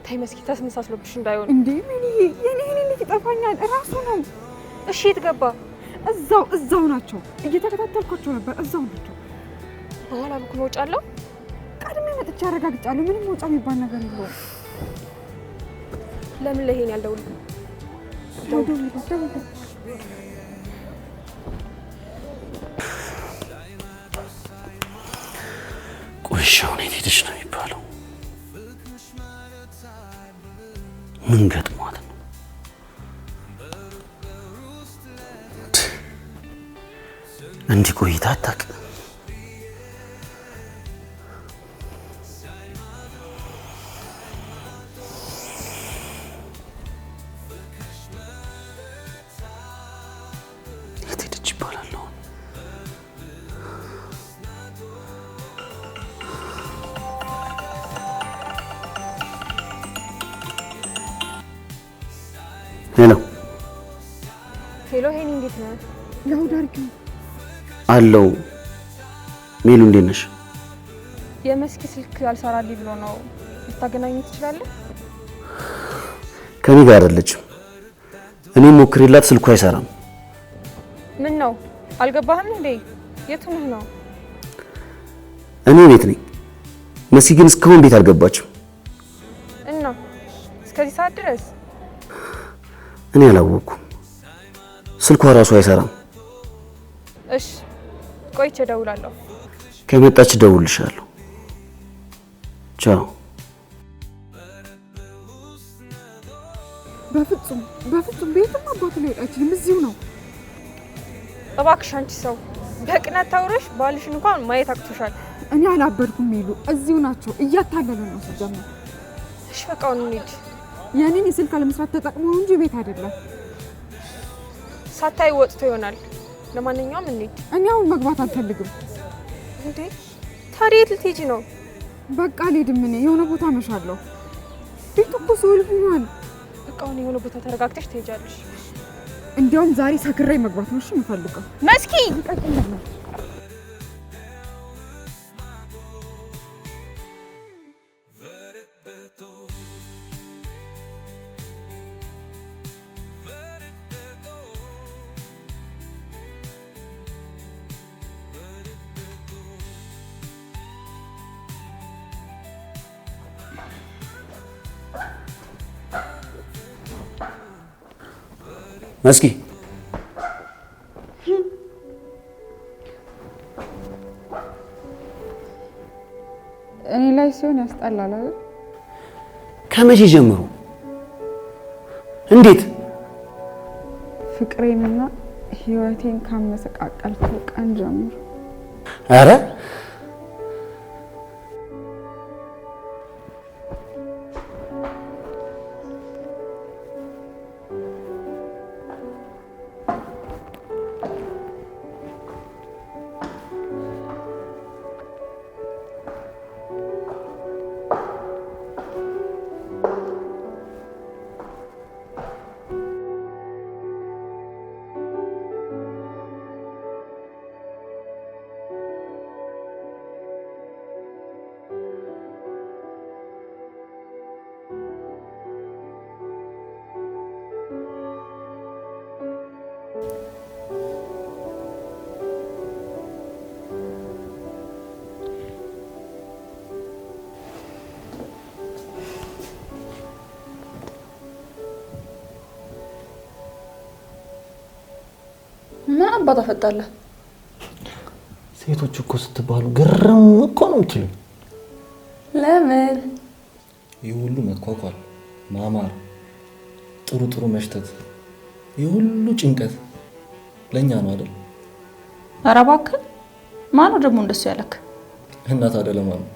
ታይ መስኪ፣ ተመሳስሎብሽ እንዳይሆን። እንዴ ሜሉዬ፣ የኔ እንዴት ይጠፋኛል? እራሱ ነው። እሺ የት ገባ? እዛው እዛው ናቸው። እየተከታተልኳቸው ነበር። እዛው ናቸው። በኋላ በኩል መውጫ አለው? ቀድሜ መጥቼ አረጋግጫለሁ። ምንም መውጫ የሚባል ነገር የለውም። ለምን ለይሄን ያልደውል? ደውልለት፣ ደውልለት። ቆይ እሺ፣ አሁን የት ሄደች ነው የሚባለው? ምን ገጥሟት ነው? እንዲህ ቆይታ አታውቅም። የት ሄደች ይባላል አሁን? ሄሎ Hello ሄኒ፣ እንዴት ነህ? Loud አድርጊው። አለው። ሜሉ እንዴት ነሽ? የመስኪ ስልክ አልሰራልኝ ብሎ ነው። ልታገናኙ ትችላለህ? ከኔ ጋር አይደለችም። እኔ ሞክሬላት ስልኩ አይሰራም። ምን ነው አልገባህም እንዴ? የቱ ነህ ነው? እኔ ቤት ነኝ። መሲ ግን እስካሁን ቤት አልገባችም። እና እስከዚህ ሰዓት ድረስ እኔ አላወቅኩም። ስልኳ ራሱ አይሰራም። እሺ ቆይቼ እደውላለሁ። ከመጣች እደውልልሻለሁ። ቻው። በፍጹም በፍጹም፣ ቤትም አባቱ ሊወጣ አይችልም። እዚሁ ነው። እባክሽ አንቺ ሰው በቅናት ታውረሽ ባልሽን እንኳን ማየት አቅቶሻል። እኔ አላበድኩም ሜሉ፣ እዚሁ ናቸው። እያታለሉ ነው ሲጀምር። እሺ በቃ አሁን እንሂድ። የእኔን የስልክ አለመስራት ተጠቅሞ እንጂ ቤት አይደለም። ሳታይ ወጥቶ ይሆናል። ለማንኛውም እንሂድ። እኔ አሁን መግባት አልፈልግም። እንዴ ታዲያ የት ልትሄጂ ነው? በቃ አልሄድም። እኔ የሆነ ቦታ አመሻለሁ። ቤቱ እኮ ሲኦል ሆኗል። በቃ አሁን የሆነ ቦታ ተረጋግተሽ ትሄጃለሽ። እንዲያውም ዛሬ ሰክሬ መግባት ነው እሺ የምፈልገው። መስኪ ልቀቂኝ። መስኪ እኔ ላይ ሲሆን ያስጠላል አይደል? ከመቼ ጀምሮ? እንዴት? ፍቅሬንና ህይወቴን ካመሰቃቀልከው ቀን ጀምሮ። አረ ምን አባት አፈጣለህ? ሴቶች እኮ ስትባሉ ግርም እኮ ነው የምትሉኝ። ለምን? ይህ ሁሉ መኳኳል፣ ማማር፣ ጥሩ ጥሩ መሽተት፣ ይህ ሁሉ ጭንቀት ለእኛ ነው አይደል? ኧረ እባክህ፣ ማነው ደግሞ እንደሱ ያለክ? እና ታዲያ ለማን ነው?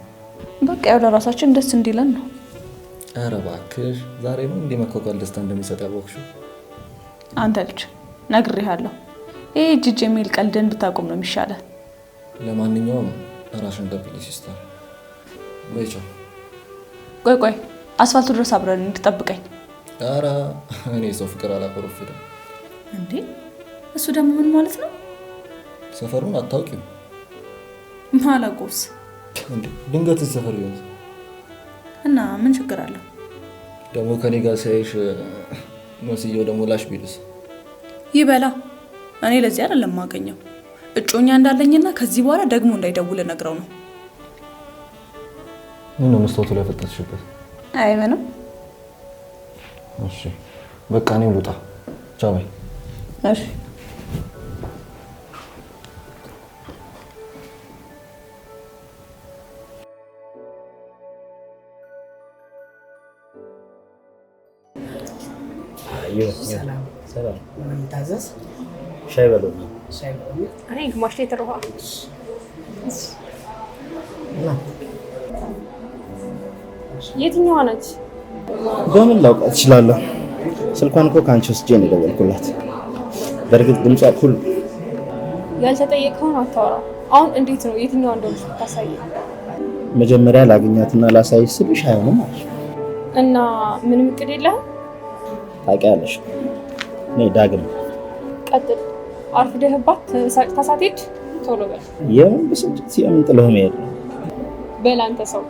በቃ ያው ለራሳችን ደስ እንዲለን ነው። ኧረ እባክሽ፣ ዛሬ ነው እንዲህ መኳኳል ደስታ እንደሚሰጥ ያወቅሽው? አንተ ልጅ ነግሬሃለሁ፣ ይሄ ጅጅ የሚል ቀልድን ብታቆም ነው የሚሻለው። ለማንኛውም ራስሽን ጠብቂ sister። በይ ቻው። ቆይ ቆይ፣ አስፋልቱ ድረስ አብረን እንድጠብቀኝ። ኧረ እኔ ሰው ፍቅር አላኮረፍድም። እንዴ እሱ ደግሞ ምን ማለት ነው? ሰፈሩን አታውቂም? ማላውቀውስ? እንዴ ድንገት ሰፈር ቢሆን እና ምን ችግር አለው? ደግሞ ከኔ ጋር ሲያይሽ መስየው ደግሞ ላሽ ቢልስ? ይበላ። እኔ ለዚህ አይደለም የማገኘው፣ እጮኛ እንዳለኝና ከዚህ በኋላ ደግሞ እንዳይደውል ነግረው ነው። ምን ነው መስታወቱ ላይ ፈጠጥሽበት? አይ ምንም። እሺ በቃ እኔም ልውጣ። ቻው bye። እሺ ሰላም። ምን ታዘዝ? ሻይ በሎሚ። ሻይ በሎሚ። እኔ ግማሽ ሊትር ውሃ። የትኛዋ ነች? በምን ላውቃት እችላለሁ? ስልኳን እኮ ከአንቺ ወስጄ ነው የደወልኩላት። በእርግጥ ድምጿ እኩል። ያልተጠየቀውን አታወራ። አሁን እንዴት ነው የትኛዋ እንደሆነች ብታሳየኝ? መጀመሪያ ላግኛትና ላሳይሽ ስልሽ አይሆንም አልሽ። እና ምንም እቅድ የለህም? ታውቂያለሽ፣ እኔ ዳግም። ቀጥል። አርፍደህባት ተበሳጭታ ሳትሄድ ቶሎ በል። የምን ብስጭት የምን ጥለህ መሄድ ነው? በል አንተ ሰው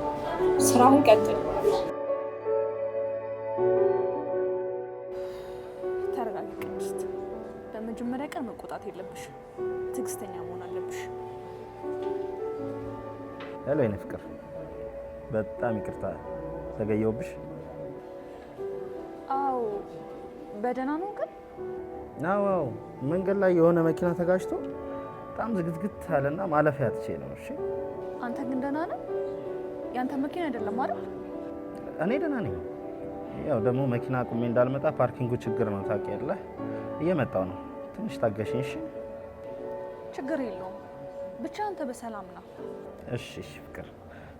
ስራህን ቀጥል። ተረጋጊ ቅድስት። በመጀመሪያ ቀን መቆጣት የለብሽ፣ ትዕግስተኛ መሆን አለብሽ። Hello የኔ ፍቅር፣ በጣም ይቅርታ ዘገየሁብሽ። አዎ በደህና ነው ግን? አዎ መንገድ ላይ የሆነ መኪና ተጋጭቶ በጣም ዝግትግት አለና ማለፊያ አጥቼ ነው። እሺ አንተ ግን ደህና ነህ? ያንተ መኪና አይደለም አይደል? እኔ ደህና ነኝ። ያው ደግሞ መኪና አቁሜ እንዳልመጣ parking ኡ ችግር ነው ታውቂያለህ። እየመጣሁ ነው፣ ትንሽ ታገሽኝ። እሺ ችግር የለውም፣ ብቻ አንተ በሰላም ና። እሺ እሺ ፍቅር፣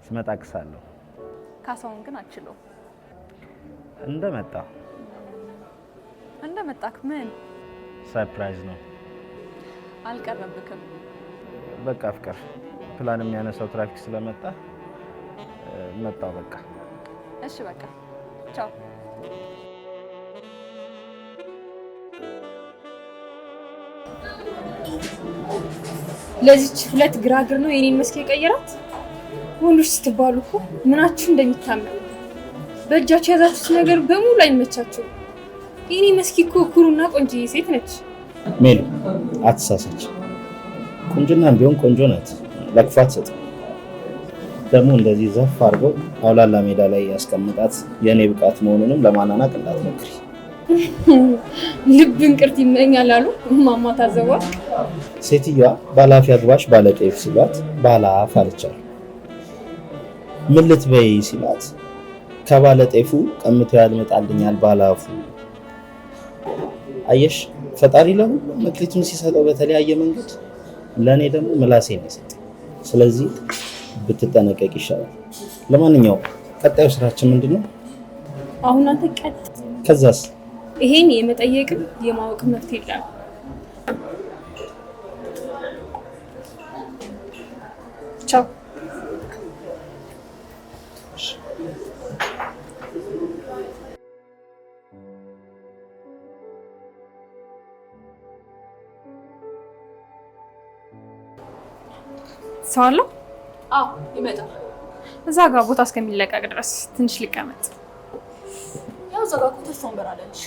ስመጣ እክሳለሁ። ካሳውን ግን አልችለውም። እንደመጣ እንደመጣክ ምን surprise ነው። አልቀረብክም። በቃ ፍቅር፣ ፕላን የሚያነሳው ትራፊክ ስለመጣ መጣው። በቃ እሺ በቃ ቻው። ለዚች ሁለት ግራግር ነው የኔን መስክ የቀየራት። ወንዶች ስትባሉ እኮ ምናችሁ እንደሚታመኑ በእጃችሁ የያዛችሁት ነገር በሙሉ አይመቻችሁም። የኔ መስኪ እኮ ኩሩና ቆንጆዬ ሴት ነች። ሜሉ አትሳሳች። ቁንጅናም ቢሆን ቆንጆ ናት፣ ለክፋ አትሰጥም። ደግሞ እንደዚህ ዘፍ አድርጎ አውላላ ሜዳ ላይ ያስቀምጣት የእኔ ብቃት መሆኑንም ለማናናቅ እንዳትሞክሪ። ልብ እንቅርት ይመኛል አሉ ማማ ታዘቧ። ሴትዮዋ ባላፍ ያግባሽ ባለጤፍ ሲሏት ባላፍ አለቻል። ምን ልትበይ ሲሏት ከባለጤፉ ቀምቶ ያልመጣልኛል ባላፉ። አየሽ ፈጣሪ ለሁሉም መክሊቱን ሲሰጠው በተለያየ መንገድ ለኔ ደግሞ ምላሴን የሰጠኝ። ስለዚህ ብትጠነቀቅ ይሻላል። ለማንኛውም ቀጣዩ ስራችን ምንድነው? አሁን አንተ ቀጥ ከዛስ ይሄን የመጠየቅም የማወቅ መብት የለም። ቻው። ሰው አለው? አዎ ይመጣል። እዛ ጋር ቦታ እስከሚለቀቅ ድረስ ትንሽ ልቀመጥ። ያው እዛ ጋር እኮ ትርፍ ወንበር አለልሽ።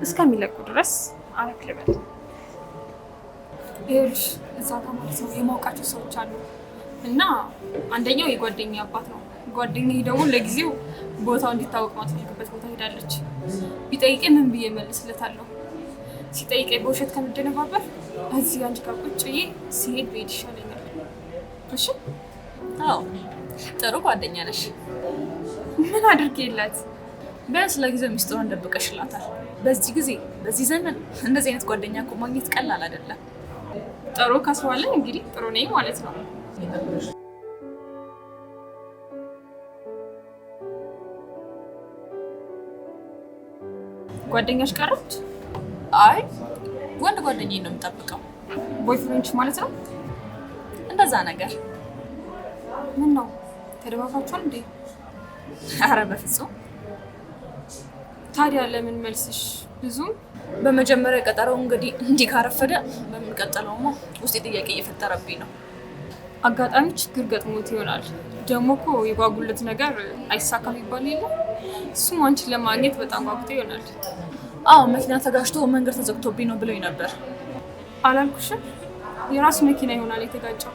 እስከሚለቁ ድረስ አረፍ ልበል። ይኸውልሽ እዛ ጋር ማለት ነው የማውቃቸው ሰዎች አሉ እና አንደኛው የጓደኛዬ አባት ነው። ጓደኛዬ ደግሞ ለጊዜው ቦታው እንዲታወቅ ማትፈልግበት ቦታ ሄዳለች። ቢጠይቀኝ ምን ብዬ እመልስለታለሁ? ሲጠይቀኝ በውሸት ከምደነባበር እዚህ አንቺ ጋር ቁጭ ብዬ ሲሄድ ብሄድ ይሻለኛል። እሺ? አዎ ጥሩ ጓደኛ ነሽ። ምን አድርጌላት? ቢያንስ ለጊዜው ሚስጥሯን ደብቀሽላታል። በዚህ ጊዜ በዚህ ዘመን እንደዚህ አይነት ጓደኛ እኮ ማግኘት ቀላል አይደለም። ጥሩ ካስዋለን እንግዲህ ጥሩ ነኝ ማለት ነው። ጓደኛሽ ቀረች? አይ ወንድ ጓደኛዬን ነው የምጠብቀው። boyfriend ሽ ማለት ነው? እንደዛ ነገር። ምን ነው ተደባፋችኋል እንዴ? ኧረ በፍጹም። ታዲያ ለምን መልስሽ ብዙም? በመጀመሪያ ቀጠረው እንግዲህ እንዲህ ካረፈደ በሚቀጥለውማ ውስጤ ጥያቄ እየፈጠረብኝ ነው። አጋጣሚ ችግር ገጥሞት ይሆናል። ደግሞ እኮ የጓጉለት ነገር አይሳካም ይባል የለ? እሱም አንቺን ለማግኘት በጣም ጓጉቶ ይሆናል። አዎ መኪና ተጋጭቶ መንገድ ተዘግቶብኝ ነው ብሎኝ ነበር። አላልኩሽም? የራሱ መኪና ይሆናል የተጋጨው።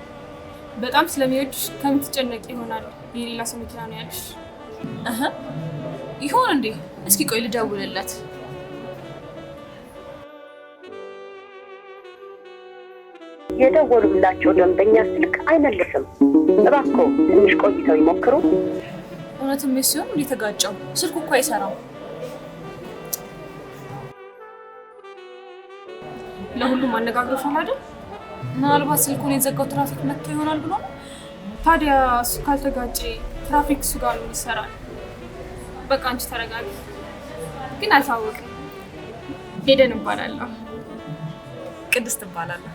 በጣም ስለሚወድሽ ከምትጨነቂ ይሆናል የሌላ ሰው መኪና ነው ያልሽ። እህ ይሆን እንዴ? እስኪ ቆይ ልደውልለት። የደወሉላቸው ደንበኛ ስልክ አይመልስም። እባክዎ ትንሽ ቆይተው ይሞክሩ። እውነትም ሲሆን እንዴ ተጋጨው? ስልኩ እኮ አይሰራም። ለሁሉም አነጋግሮሻል አይደል? ምናልባት ስልኩን የዘጋው ትራፊክ መጥቶ ይሆናል ብሎ ነው። ታዲያ እሱ ካልተጋጨ ትራፊክ እሱ ጋር ምን ይሰራል? በቃ አንቺ ተረጋጊ። ግን አልታወቅም። ሄደን እባላለሁ። ቅድስት እባላለሁ።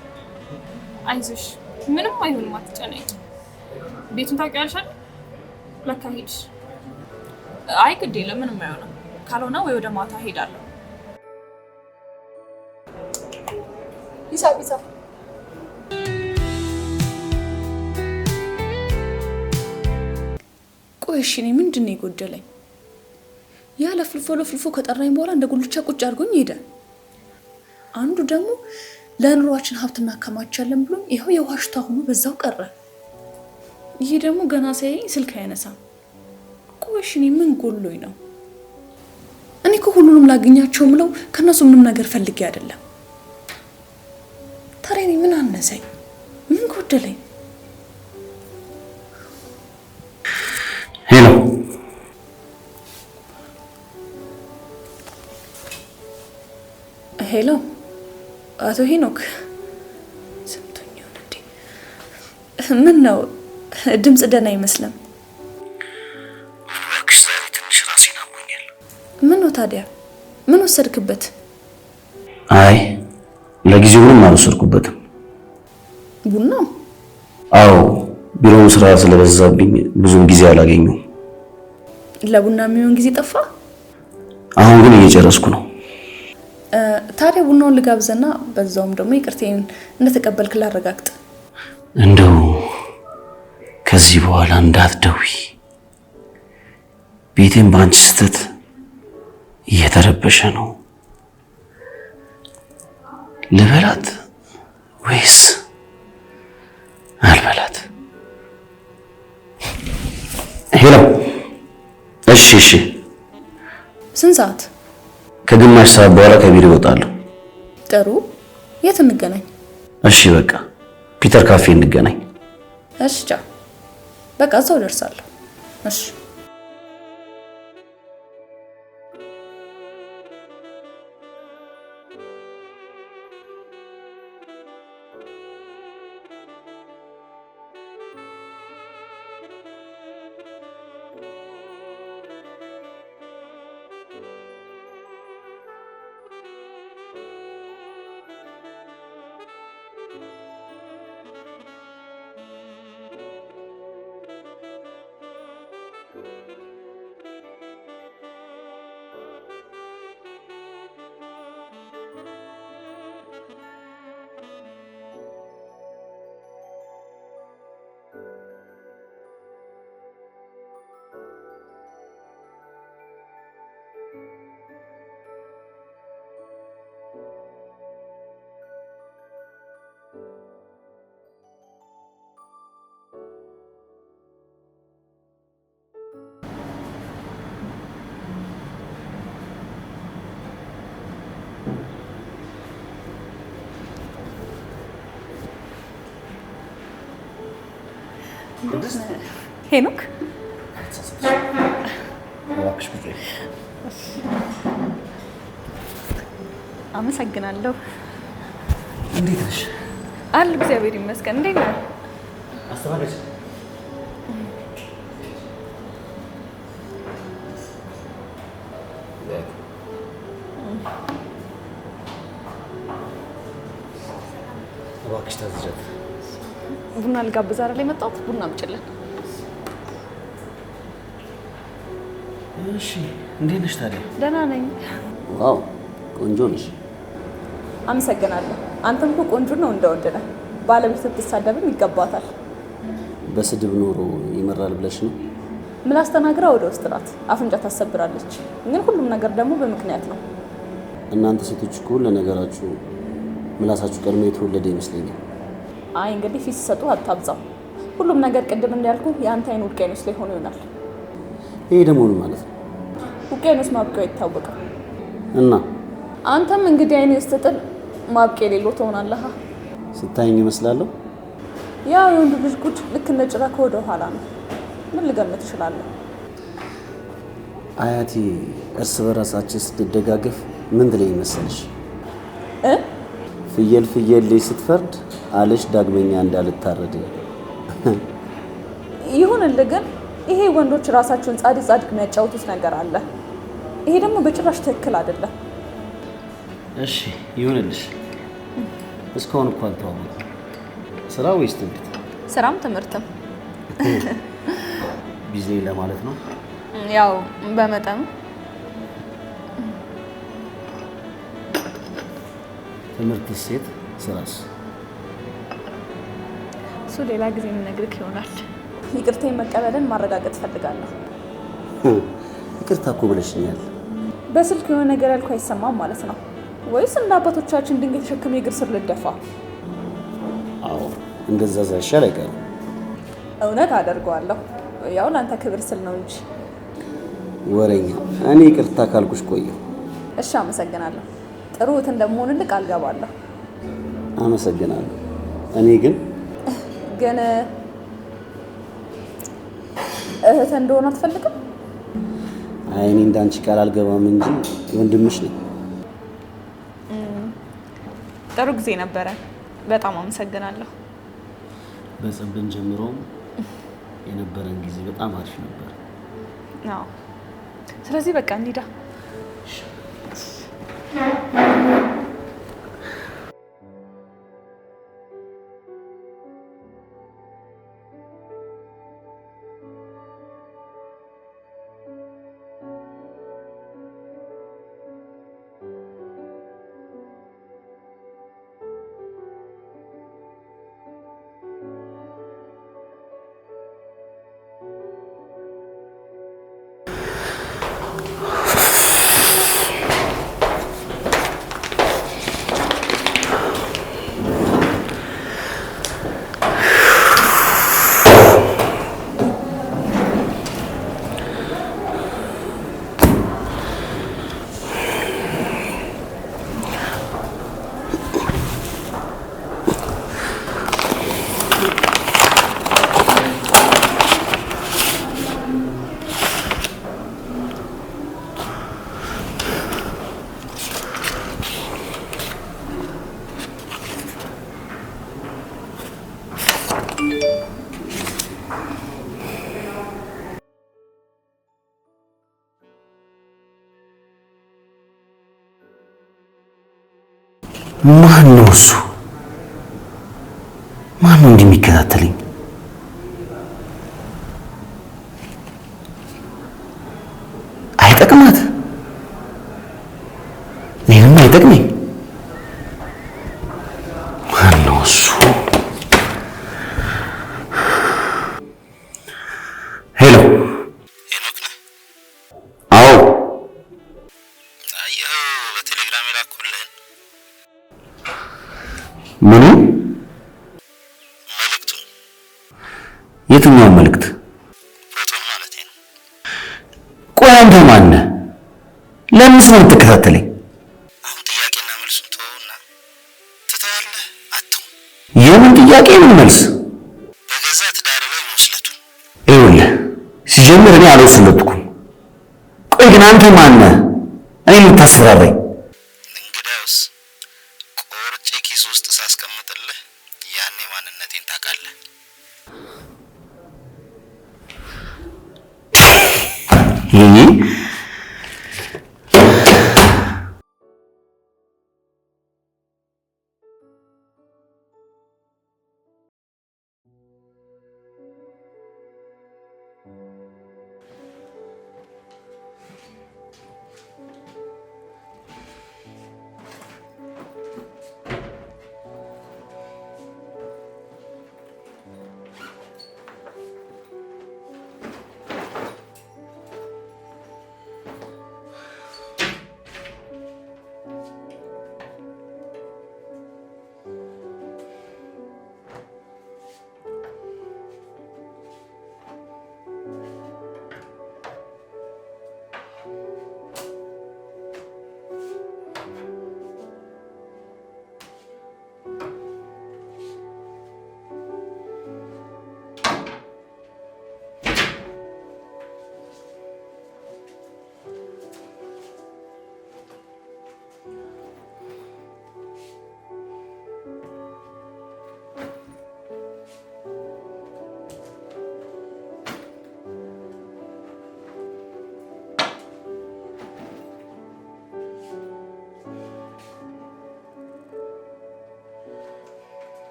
አይዞሽ ምንም አይሆንም፣ አትጨነቂ። ቤቱን ታውቂዋለሽ አይደል? ለካ ሄድሽ። አይ ግድ የለም ምንም አይሆንም። ካልሆነ ወይ ወደ ማታ ሄዳለሁ። ሂሳብ ሂሳብ። ቆይ እሺ እኔ ምንድን ነው የጎደለኝ? ያ ለፍልፎ ለፍልፎ ከጠራኝ በኋላ እንደ ጉልቻ ቁጭ አድርጎኝ ሄደ። አንዱ ደግሞ ለኑሯችን ሀብት እናከማቻለን ብሎ ይኸው የውሃ ሽታ ሆኖ በዛው ቀረ። ይሄ ደግሞ ገና ሳያየኝ ስልክ አያነሳም። ቆይ እሺ እኔ ምን ጎሎኝ ነው? እኔ እኮ ሁሉንም ላገኛቸው ምለው ከነሱ ምንም ነገር ፈልጌ አይደለም። ታዲያ እኔ ምን አነሰኝ? ምን ጎደለኝ? Hello Hello፣ አቶ ሄኖክ ሰምቶኝ ይሆን እንዴ? ምን ነው ድምጽ ደህና አይመስልም። እባክሽ ዛሬ ትንሽ ራሴን አሞኛል። ምን ነው ታዲያ? ምን ወሰድክበት? አይ ለጊዜው ምንም አልወሰድኩበትም። ቡና? አዎ ቢሮው ስራ ስለበዛብኝ ብዙም ጊዜ አላገኘሁም። ለቡና የሚሆን ጊዜ ጠፋ። አሁን ግን እየጨረስኩ ነው። ታዲያ ቡናውን ልጋብዘና በዛውም ደግሞ ይቅርቴን እንደተቀበልክ ላረጋግጥ። እንደው ከዚህ በኋላ እንዳትደውይ። ቤቴን በአንቺ ስህተት እየተረበሸ ነው። ልበላት ወይስ አልበላት? Hello። እሺ እሺ። ስንት ሰዓት? ከግማሽ ሰዓት በኋላ ከቢሮ እወጣለሁ። ጥሩ። የት እንገናኝ? እሺ በቃ ፒተር ካፌ እንገናኝ። እሺ ቻው። በቃ እዛው ደርሳለሁ። እሺ። ሄኖክ አመሰግናለሁ። እንዴት ነሽ? አሉ እግዚአብሔር ይመስገን። እንዴት ነህ? አስተናጋጅ እባክሽ ታዝዣት። ቡና ልጋብዝ አይደል የመጣሁት? ቡና አምጪልን። እሺ፣ እንዴት ነሽ ታዲያ? ደህና ነኝ። Wow ቆንጆ ነሽ። አመሰግናለሁ። አንተም እኮ ቆንጆ ነው እንደ ወንድ ነህ። ባለቤት ብትሳደብም ይገባታል። በስድብ ኖሮ ይመራል ብለሽ ነው? ምላስ ተናግራ ወደ ውስጥ ናት፣ አፍንጫ ታሰብራለች። ግን ሁሉም ነገር ደግሞ በምክንያት ነው። እናንተ ሴቶች እኮ ለነገራችሁ ምላሳችሁ ቀድሞ የተወለደ ይመስለኛል። አይ እንግዲህ ፊት ሲሰጡ አታብዛው። ሁሉም ነገር ቅድም እንዳልኩ የአንተ አይን ውቅያኖስ ላይ ሆኖ ይሆናል። ይሄ ደግሞ ምን ማለት ነው? ውቅያኖስ ማብቂያው አይታወቅም። እና አንተም እንግዲህ አይን ስትጥል ማብቂያ የሌለው ትሆናለህ። ስታይኝ እመስላለሁ? ያው የወንዱ ልጅ ጉድ ልክ እንደ ጭራ ከወደ ኋላ ነው። ምን ልገምት እችላለሁ? አያቴ እርስ በራሳችን ስትደጋገፍ ምን ትለኝ መሰለሽ? ፍየል ፍየል ላይ ስትፈርድ አለሽ ዳግመኛ እንዳልታረድ። ይሁንልህ። ግን ይሄ ወንዶች ራሳቸውን ጻድቅ ጻድቅ የሚያጫውቱት ነገር አለ። ይሄ ደግሞ በጭራሽ ትክክል አይደለም። እሺ ይሁንልሽ። እስካሁን እኮ አልተዋወቅንም። ስራ ወይስ ትምህርት? ስራም ትምህርትም። Busy ለማለት ነው። ያው በመጠኑ። ትምህርት ሴት ስራስ? እሱ ሌላ ጊዜ የምነግርህ ይሆናል። ይቅርታ መቀበልን ማረጋገጥ እፈልጋለሁ። ይቅርታ እኮ ብለሽኛል። በስልክ የሆነ ነገር ያልኩህ አይሰማም ማለት ነው ወይስ እንደ አባቶቻችን ድንጋይ ተሸክሜ እግር ስር ልደፋ? አዎ እንደዛ ሳይሻል አይቀርም። እውነት አደርገዋለሁ። ያው ለአንተ ክብር ስል ነው እንጂ። ወሬኛ፣ እኔ ይቅርታ ካልኩሽ ቆየሁ። እሺ አመሰግናለሁ። ጥሩ እህት እንደምሆንልህ ቃል ገባለሁ። አመሰግናለሁ። እኔ ግን ግን እህት እንደሆነ አትፈልግም? አይ እኔ እንዳንቺ ቃል አልገባም እንጂ ወንድምሽ ነኝ። ጥሩ ጊዜ ነበረ። በጣም አመሰግናለሁ። በጸብን ጀምሮም የነበረን ጊዜ በጣም አሪፍ ነበር። አዎ። ስለዚህ በቃ እንሂዳ። ማን ነው እሱ? ማን ነው እንዲህ የሚከታተለኝ? አይጠቅማት፣ እኔንም አይጠቅመኝ። ማን ነው እሱ? Hello። አዎ። አየኸው በቴሌግራም የላኩልህን? ምኑ? የትኛውን መልእክት? ፎቶን ማለት ነው። ቆይ አንተ ማነህ? ለምንስ ነው የምትከታተለኝ? አሁን ጥያቄና መልሱን ተወውና ትተዋለህ አትተውም? የምን ጥያቄ የምን መልስ? በገዛ ትዳር ላይ መስለቱ። ይኸውልህ ሲጀምር እኔ አልወሰለትኩም። ቆይ ግን አንተ ማነህ እኔን የምታስፈራራኝ? እንግዳውስ ቆርጬ ኪስ ውስጥ ሳስቀምጥልህ ያኔ ማንነቴን ታውቃለህ። ይህ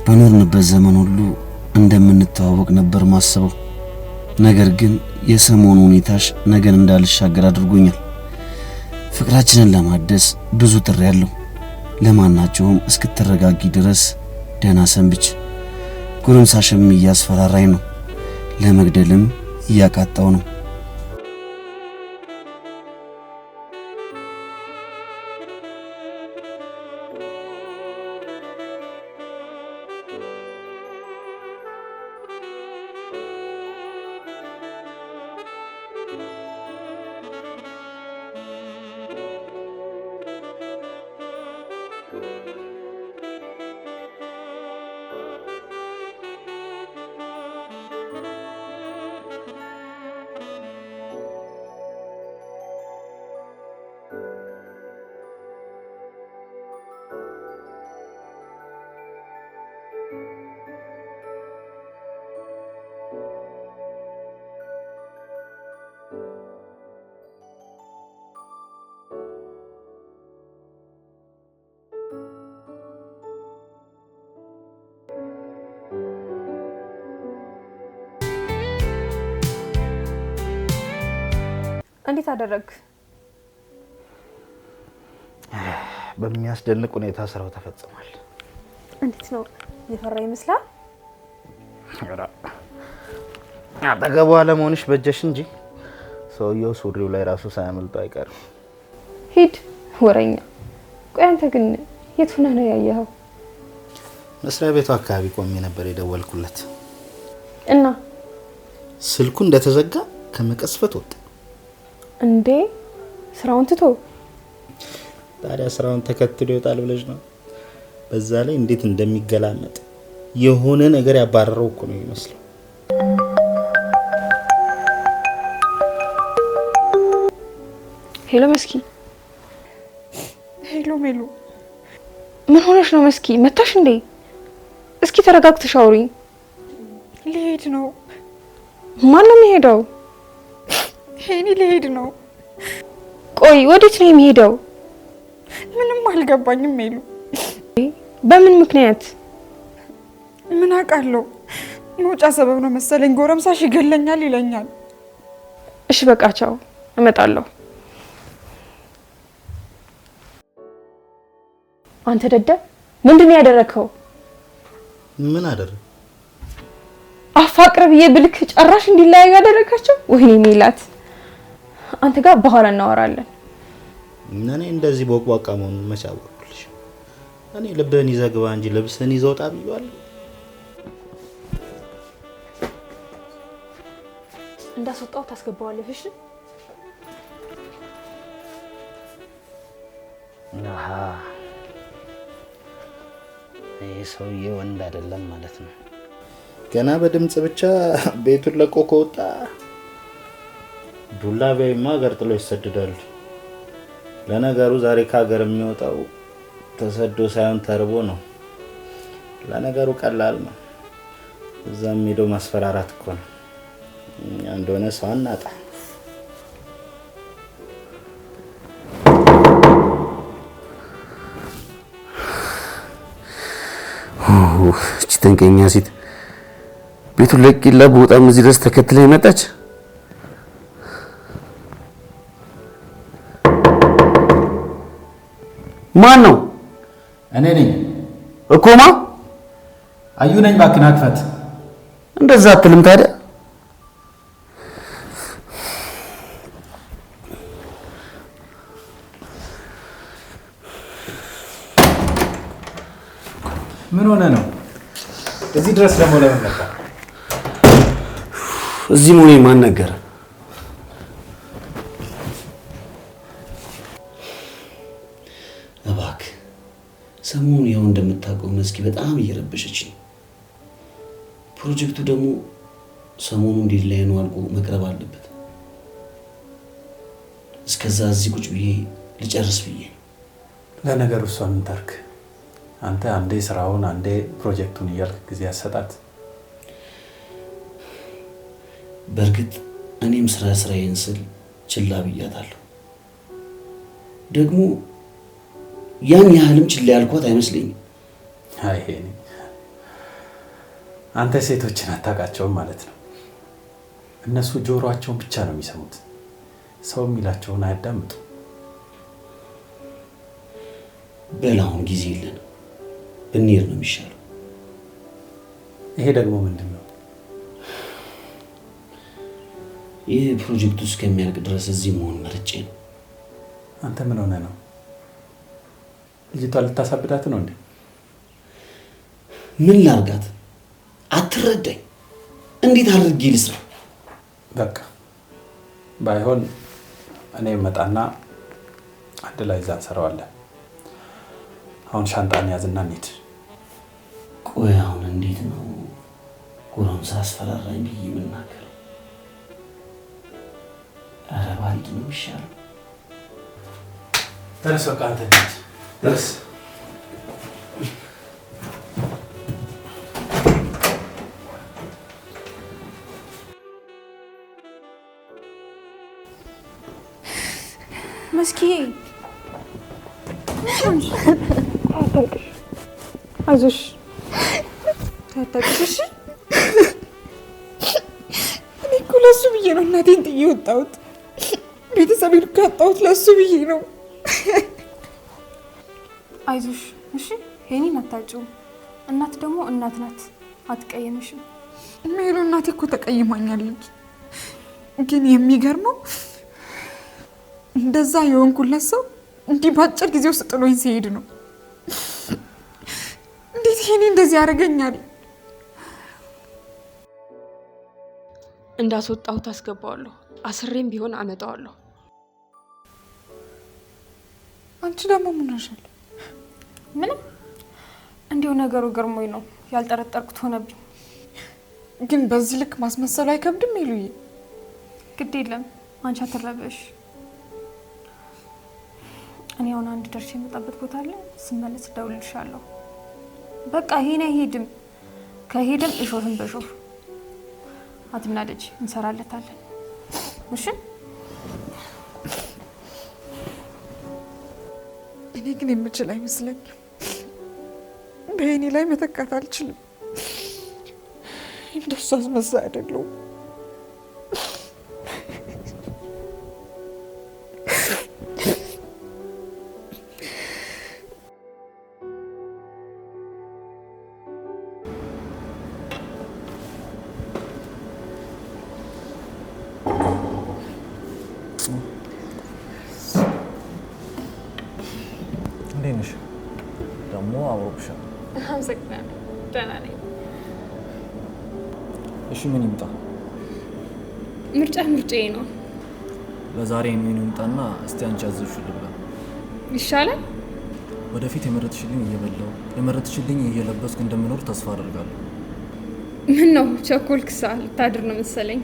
በኖርንበት ዘመን ሁሉ እንደምንተዋወቅ ነበር ማስበው። ነገር ግን የሰሞኑ ሁኔታሽ ነገን እንዳልሻገር አድርጎኛል። ፍቅራችንን ለማደስ ብዙ ጥሪ ያለው ለማናቸውም እስክትረጋጊ ድረስ ደህና ሰንብች። ጎረምሳሽም እያስፈራራኝ ነው፣ ለመግደልም እያቃጣው ነው። እንዴት አደረግ? በሚያስደንቅ ሁኔታ ስራው ተፈጽሟል። እንዴት ነው? የፈራ ይመስላል። አጠገቧ ለመሆንሽ በጀሽ እንጂ ሰውየው ሱሪው ላይ ራሱ ሳያመልጠው አይቀርም። ሂድ ወረኛ። ቆይ አንተ ግን የት ሆነህ ነው ያየኸው? መስሪያ ቤቱ አካባቢ ቆሜ ነበር የደወልኩለት እና ስልኩ እንደተዘጋ ከመቀስፈት ወጣ። እንዴ ስራውን ትቶ? ታዲያ ስራውን ተከትሎ ይወጣል ብለሽ ነው? በዛ ላይ እንዴት እንደሚገላመጥ የሆነ ነገር ያባረረው እኮ ነው የሚመስለው። Hello መስኪ። Hello ሜሉ። ምን ሆነሽ ነው መስኪ? መታሽ እንዴ? እስኪ ተረጋግተሽ አውሪኝ። ልሄድ ነው። ማን ነው የሚሄደው? ሄኒ ልሄድ ነው። ቆይ ወዴት ነው የሚሄደው? ምንም አልገባኝም ሜሉ። በምን ምክንያት? ምን አውቃለሁ። መውጫ ሰበብ ነው መሰለኝ። ጎረምሳሽ ይገለኛል ይለኛል። እሺ በቃ ቻው፣ እመጣለሁ። አንተ ደደብ፣ ምንድን ነው ያደረከው? ምን አደረግ? አፋቅር ብዬ ብልክ ጨራሽ እንዲለያዩ ያደረካቸው። ወይኔ ሜላት፣ አንተ ጋር በኋላ እናወራለን። እኔ እንደዚህ ቦቅቧቃ መሆኑን መቼ አወቅኩልሽ? እኔ ልብህን ይዘህ ግባ እንጂ ልብስህን ይዘህ ውጣ ብዬዋለሁ። እንዳስወጣው ታስገባዋለህ። እሺ? አሃ ይህ ሰውዬ ወንድ አይደለም ማለት ነው። ገና በድምጽ ብቻ ቤቱን ለቆ ከወጣ ዱላ ቢያይማ ሀገር ጥሎ ይሰደዳሉ። ለነገሩ ዛሬ ከሀገር የሚወጣው ተሰዶ ሳይሆን ተርቦ ነው። ለነገሩ ቀላል ነው። እዛም ሄዶ ማስፈራራት እኮ ነው። እኛ እንደሆነ ሰው አናጣ። እቺ ጠንቀኛ ሴት ቤቱን ለቅቄላ በጣም እዚህ ድረስ ተከትላ መጣች። ማን ነው? እኔ ነኝ እኮ። ማ? አዩ ነኝ። እባክህን አክፈት። እንደዛ አትልም ታዲያ? ምን ሆነ ነው እዚህ ድረስ ደግሞ ለምን መጣ? እዚህ መሆኔን ማን ነገረ? እባክህ ሰሞኑን ያው እንደምታውቀው መስኪ በጣም እየረበሸች ነው። ፕሮጀክቱ ደግሞ ሰሞኑን deadline ኑ አልቆ መቅረብ አለበት። እስከዛ እዚህ ቁጭ ብዬ ልጨርስ ብዬ ነው። ለነገሩ እሷ ምን ታርክ? አንተ አንዴ ስራውን አንዴ ፕሮጀክቱን እያልክ ጊዜ ያሰጣት። በእርግጥ እኔም ስራዬን ስል ችላ ብያታለሁ። ደግሞ ያን ያህልም ችላ ያልኳት አይመስለኝም። አይ አንተ ሴቶችን አታውቃቸውም ማለት ነው። እነሱ ጆሮአቸውን ብቻ ነው የሚሰሙት፣ ሰው የሚላቸውን አያዳምጡ። በል አሁን ጊዜ የለንም፣ ብንሄድ ነው የሚሻለው። ይሄ ደግሞ ምንድን ነው? ይህ ፕሮጀክቱ እስከሚያልቅ ድረስ እዚህ መሆን መርጬ ነው። አንተ ምን ሆነህ ነው? ልጅቷ ልታሳብዳት ነው እንዴ? ምን ላርጋት? አትረዳኝ። እንዴት አድርጌ ልስራ? በቃ ባይሆን እኔ መጣና አንድ ላይ እዛ እንሰራዋለን። አሁን ሻንጣን ያዝና እንሂድ። ቆይ አሁን እንዴት ነው ጎረምሳ አስፈራራኝ ብዬ የምናገረው? ኧረ ባልድ ነው የሚሻለው። ተነስ፣ በቃ አንተ እንሂድ። ተነስ። መስኪ አታልቅሽ፣ አይዞሽ፣ አታልቅሽ። እሺ እኔ እኮ ለሱ ብዬ ነው እናቴን ጥዬ የወጣሁት። ቤተሰቤን እኮ ያጣሁት ለሱ ብዬ ነው። አይዞሽ፣ እሺ። ሄኒን አታጭውም። እናት ደግሞ እናት ናት፣ አትቀየምሽም። ሜሉ እናቴ እኮ ተቀይማኛለች። ግን የሚገርመው እንደዛ የሆንኩለት ሰው እንዲህ በአጭር ጊዜ ውስጥ ጥሎኝ ሲሄድ ነው። እንዴት ይሄኔ እንደዚህ ያደርገኛል? እንዳስወጣሁት አስገባዋለሁ። አስሬም ቢሆን አመጣዋለሁ። አንቺ ደግሞ ምን ሆነሻል? ምንም፣ እንዲሁ ነገሩ ገርሞኝ ነው፣ ያልጠረጠርኩት ሆነብኝ። ግን በዚህ ልክ ማስመሰሉ አይከብድም? ሜሉዬ፣ ግድ የለም አንቺ አትረበሽ። እኔ አሁን አንድ ደርሼ የመጣበት ቦታ አለ። ስመለስ እደውልልሻለሁ። በቃ ይሄን አይሄድም። ከሄደም እሾህን በሾህ አትናደጅ፣ እንሰራለታለን። እሺ። እኔ ግን የምችል አይመስለኝም። በእኔ ላይ መተካት አልችልም። እንደሱ አስመሳይ አይደለሁም። እንዴት ነሽ? ደግሞ አምሮብሻል። አመሰግናለሁ። ደህና ነኝ። እሺ ምን ይምጣ? ምርጫ ምርጫዬ ነው። ለዛሬ ምን ይምጣና እስቲ አንቺ ያዘዝሽውን ልብላ። ይሻላል። ወደፊት የመረጥሽልኝ እየበላሁ የመረጥሽልኝ እየለበስኩ እንደምኖር ተስፋ አደርጋለሁ። ምን ነው ቸኮልክሳ? ልታድር ነው መሰለኝ።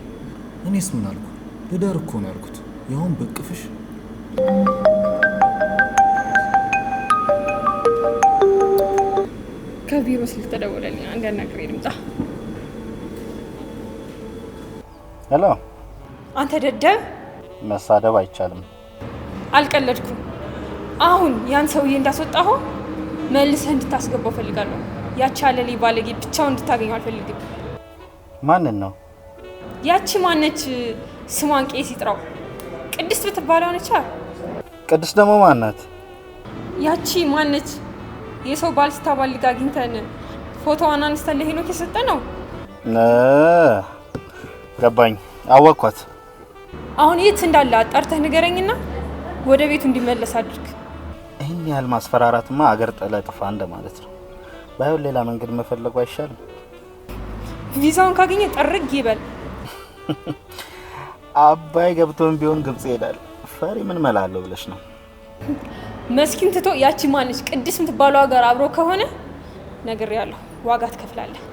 እኔስ ምን አልኩ? ልደር እኮ ነው ያልኩት። ያውን በቅፍሽ። ከቢሮ ስልክ ተደወለልኝ። አንድ አናግሬ ልምጣ። Hello። አንተ ደደብ፣ መሳደብ አይቻልም። አልቀለድኩም። አሁን ያን ሰውዬ እንዳስወጣሁ መልሰህ እንድታስገባው እፈልጋለሁ። ያቺ አለሌ ባለጌ ብቻውን እንድታገኘው አልፈልግም። ማንን ነው? ያቺ ማነች? ስሟን ቄስ ይጥራው፣ ቅድስት ብትባለው ነች። ቅድስት ደግሞ ማናት? ያቺ ማነች? የሰው ባል ስታባልግ አግኝተን ፎቶዋን አንስተን ለሄኖክ የሰጠ ነው። ገባኝ፣ አወቅኳት። አሁን የት እንዳለ አጣርተህ ንገረኝና ወደ ቤቱ እንዲመለስ አድርግ። ይህን ያህል ማስፈራራትማ አገር ጥለህ ጥፋ እንደማለት ነው። ባይሆን ሌላ መንገድ መፈለጉ አይሻልም? ቪዛውን ካገኘ ጠርግ ይበል። አባይ ገብቶም ቢሆን ግብጽ ይሄዳል። ፈሪ ምን መላለሁ ብለሽ ነው? መስኪን ትቶ ያቺ ማነች ቅድስት የምትባለው ጋር አብሮ ከሆነ ነግሬያለሁ፣ ዋጋ ትከፍላለህ።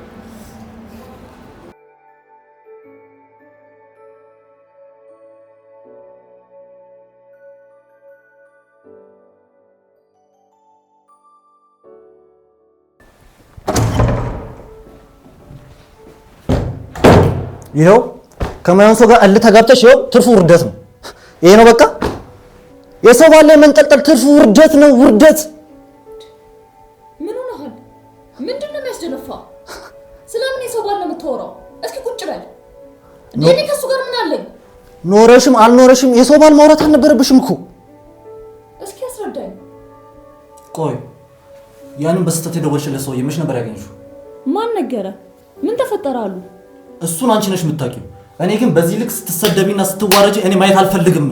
ይኸው ከማይሆን ሰው ጋር እልህ ተጋብተሽ ይኸው ትርፉ ውርደት ነው። ይሄ ነው በቃ የሰው ባል ላይ መንጠልጠል ትርፉ ውርደት ነው፣ ውርደት። ምን ሆነሃል? ምንድን ነው የሚያስደነፋ? ስለምን የሰው ባል ነው የምታወራው? እስኪ ቁጭ በል። እንዴ እኔ ከእሱ ጋር ምን አለኝ? ኖረሽም አልኖረሽም የሰው ባል ማውራት አልነበረብሽም እኮ። እስኪ አስረዳኝ። ቆይ ያንን በስህተት የደወልሽለት ሰውዬ መች ነበር ያገኘሽው? ማን ነገረ? ምን ተፈጠረ አሉ? እሱን አንቺ ነሽ የምታውቂው። እኔ ግን በዚህ ልክ ስትሰደቢና ስትዋረጂ እኔ ማየት አልፈልግም።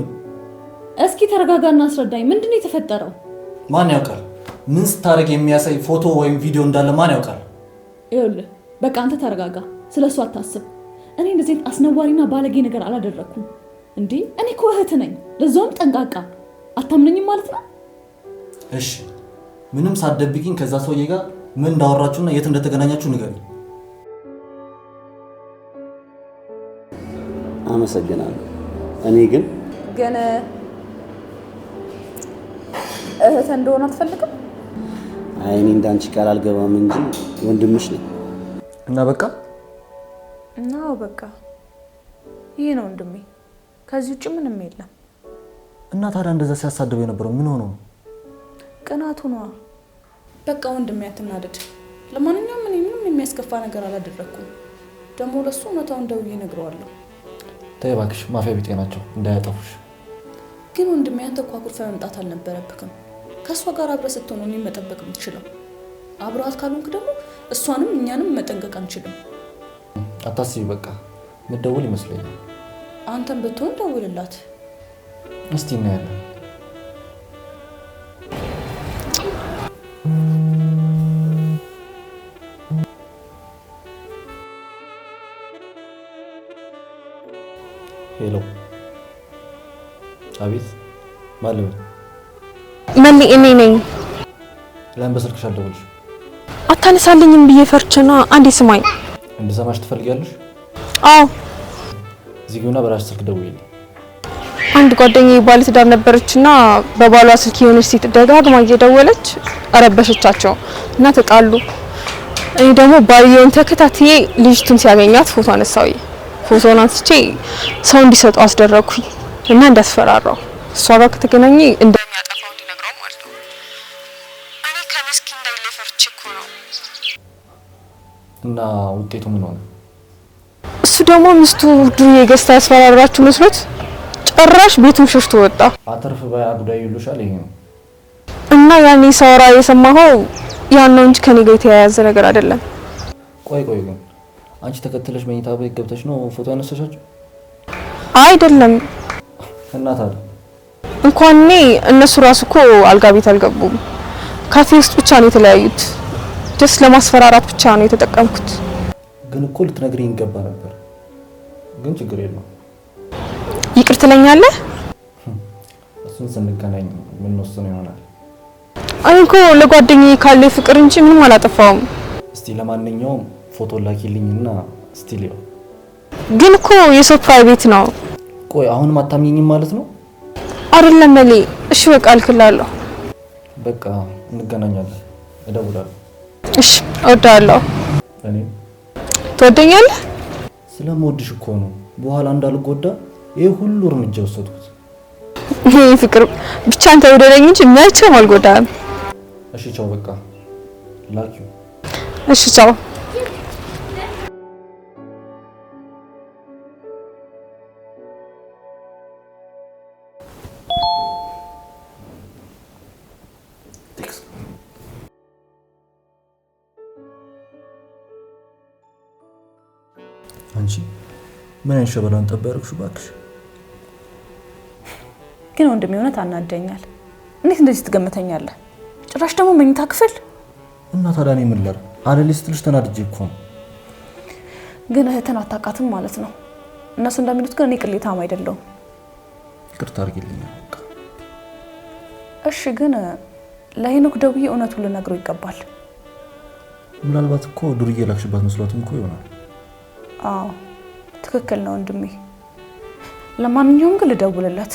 እስኪ ተረጋጋና አስረዳኝ። ምንድን ነው የተፈጠረው? ማን ያውቃል? ምን ስታደርግ የሚያሳይ ፎቶ ወይም ቪዲዮ እንዳለ ማን ያውቃል? ይኸውልህ በቃ አንተ ተረጋጋ፣ ስለሱ አታስብ። እኔ እንደዚህ አይነት አስነዋሪና ባለጌ ነገር አላደረኩም። እንዴ እኔ እኮ እህት ነኝ፣ ለዛውም ጠንቃቃ። አታምነኝም ማለት ነው? እሺ ምንም ሳትደብቂኝ ከዛ ሰውዬ ጋር ምን እንዳወራችሁና የት እንደተገናኛችሁ ንገሪኝ። አመሰግናለሁ። እኔ ግን ግን እህት እንደሆነ አትፈልግም? አይ እኔ እንዳንቺ ቃል አልገባም እንጂ ወንድምሽ ነኝ። እና በቃ አዎ በቃ ይሄ ነው ወንድሜ። ከዚህ ውጭ ምንም የለም። እና ታዲያ እንደዛ ሲያሳድበው የነበረው ምን ሆኖ ነው? ቅናቱ ነዋ። በቃ ወንድሜ አትናደድ። ለማንኛውም እኔ ምንም የሚያስከፋ ነገር አላደረኩም። ደግሞ ለሱ እውነታውን ደውዬ እነግረዋለሁ። ተይ እባክሽ፣ ማፊያ ቢጤ ናቸው እንዳያጠፉሽ። ግን ወንድሜ አንተ እኮ አኩርፈህ መምጣት አልነበረብክም። ከእሷ ጋር አብረህ ስትሆን እኔን መጠበቅ የምትችለው። አብረሃት ካልሆንክ ደግሞ እሷንም እኛንም መጠንቀቅ አንችልም። አታስቢ፣ በቃ ምደውል ይመስለኛል። አንተም ብትሆን ደውልላት። እስቲ እናያለን። Hello። አቤት። ማን ልበል? መሊ እኔ ነኝ። ለምን በስልክሽ አልደወልሽም? አታነሳልኝም ብዬ ፈርቼ ነዋ። አንዴ ስማኝ። እንድሰማሽ ትፈልጊያለሽ? አዎ። ዝጊውና በራስሽ ስልክ ደውዪልኝ። አንድ ጓደኛዬ ባለ ትዳር ነበረችና በባሏ ስልክ የሆነች ሴት ደጋግማ እየደወለች አረበሸቻቸው እና ተጣሉ። እኔ ደግሞ ባልየውን ተከታትዬ ልጅቱን ሲያገኛት ፎቶ አነሳው። ፎቶውን አንስቼ ሰው እንዲሰጠው አስደረኩኝ እና እንዳስፈራራው እሷ ጋር ከተገናኘ እንደሚያጠፋው እንዲነግረው ማለት ነው። እኔ ከመስኪን እንዳይለይ ፈርቼ እኮ ነው። እና ውጤቱ ምን ሆነ? እሱ ደግሞ ሚስቱ ዱርዬ ገዝታ ያስፈራራችሁ መስሎት ጭራሽ ቤቱን ሸሽቶ ወጣ። አተርፍ ባይ አጉዳይ ይሉሻል። ይሄ ነው እና ያኔ ሳወራ የሰማኸው ያን ነው እንጂ ከኔ ጋር የተያያዘ ነገር አይደለም። ቆይ ቆይ ግን አንቺ ተከትለሽ መኝታ ቤት ገብተሽ ነው ፎቶ ያነሳሻቸው? አይደለም። እና ታዲያ እንኳን እኔ እነሱ ራሱ እኮ አልጋ ቤት አልገቡም። ካፌ ውስጥ ብቻ ነው የተለያዩት። Just ለማስፈራራት ብቻ ነው የተጠቀምኩት። ግን እኮ ልትነግሪኝ ይገባ ነበር። ግን ችግር የለውም። ይቅር ትለኛለህ? እሱን ስንገናኝ የምንወስነው ይሆናል። እኔ እኮ ለጓደኛዬ ካለ ፍቅር እንጂ ምንም አላጠፋውም። እስቲ ለማንኛውም ፎቶ ላኪልኝና እስቲ ልየው። ግን እኮ የሰው private ነው። ቆይ አሁንም አታምኚኝም ማለት ነው? አይደለም መሌ። እሺ በቃ እልክልሃለሁ። በቃ እንገናኛለን፣ እደውላለሁ። እሺ እወድሃለሁ። እኔም። ትወደኛለህ? ስለምወድሽ እኮ ነው በኋላ እንዳልጎዳ ይሄ ሁሉ እርምጃ ወሰድኩት። ይሄ ፍቅር ብቻ አንተ ውደደኝ እንጂ መቼም አልጎዳህም። እሺ ቻው። በቃ ላኪው። እሺ ቻው። አንቺ ምን አይነት ሸበላን ጠብ ያደረግሽው እባክሽ? ግን ወንድሜ እውነት አናደኛል። እንዴት እንደዚህ ትገምተኛለህ? ጭራሽ ደግሞ መኝታ ክፍል። እና ታዲያ እኔ ምን ላድርግ? አለልኝ ስትልሽ ተናድጄ እኮ ነው። ግን እህትን አታውቃትም ማለት ነው። እነሱ እንደሚሉት ግን እኔ ቅሌታም አይደለሁም። ይቅርታ አድርጊልኝ በቃ። እሺ ግን ለሄኖክ ደውዬ እውነቱን ልነግረው ይገባል። ምናልባት እኮ ዱርዬ ላክሽባት መስሏትም እኮ ይሆናል። አዎ ትክክል ነው ወንድሜ። ለማንኛውም ግን ልደውልለት።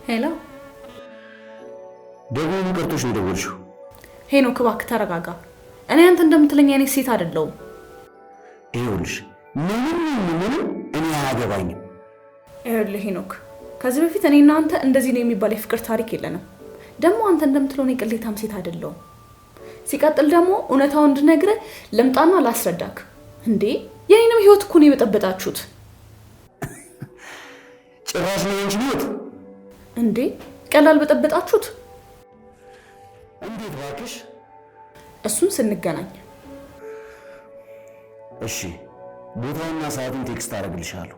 Hello። መርቶሽ ነው የደወልሽው? ሄኖክ እባክህ ተረጋጋ። እኔ አንተ እንደምትለኝ አይነት ሴት አይደለሁም። ይኸውልሽ ምንም ምንም እኔ አያገባኝም። ይኸውልህ ሄኖክ፣ ከዚህ በፊት እኔና አንተ እንደዚህ ነው የሚባል የፍቅር ታሪክ የለንም። ደግሞ አንተ እንደምትለው እኔ ቅሌታም ሴት አይደለሁም። ሲቀጥል ደግሞ እውነታውን እንድነግርህ ልምጣና ላስረዳክ። እንዴ የኔንም ህይወት እኮ ነው የበጠበጣችሁት። ጭራሽ ነው እንጂ ህይወት እንዴ ቀላል በጠበጣችሁት። እንዴት እባክሽ? እሱን ስንገናኝ። እሺ፣ ቦታውና ሰዓቱን text አደርግልሻለሁ።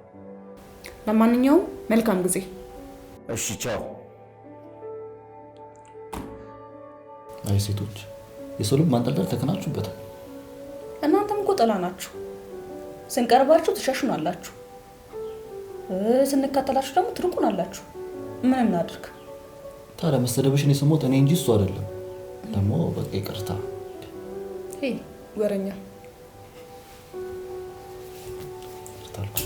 ለማንኛውም መልካም ጊዜ። እሺ፣ ቻው። አይ ሴቶች የሰው ልብ ማንጠልጠል ተከናችሁበታል። እናንተም እኮ ጥላ ናችሁ። ስንቀርባችሁ ትሸሹናላችሁ፣ ስንከተላችሁ ደግሞ ትርቁናላችሁ። ምን እናድርግ ታዲያ? መሰደብሽን የሰማሁት እኔ እንጂ እሱ አይደለም። ደግሞ በቃ ይቅርታ። ወረኛ ይቅርታ አልኩሽ።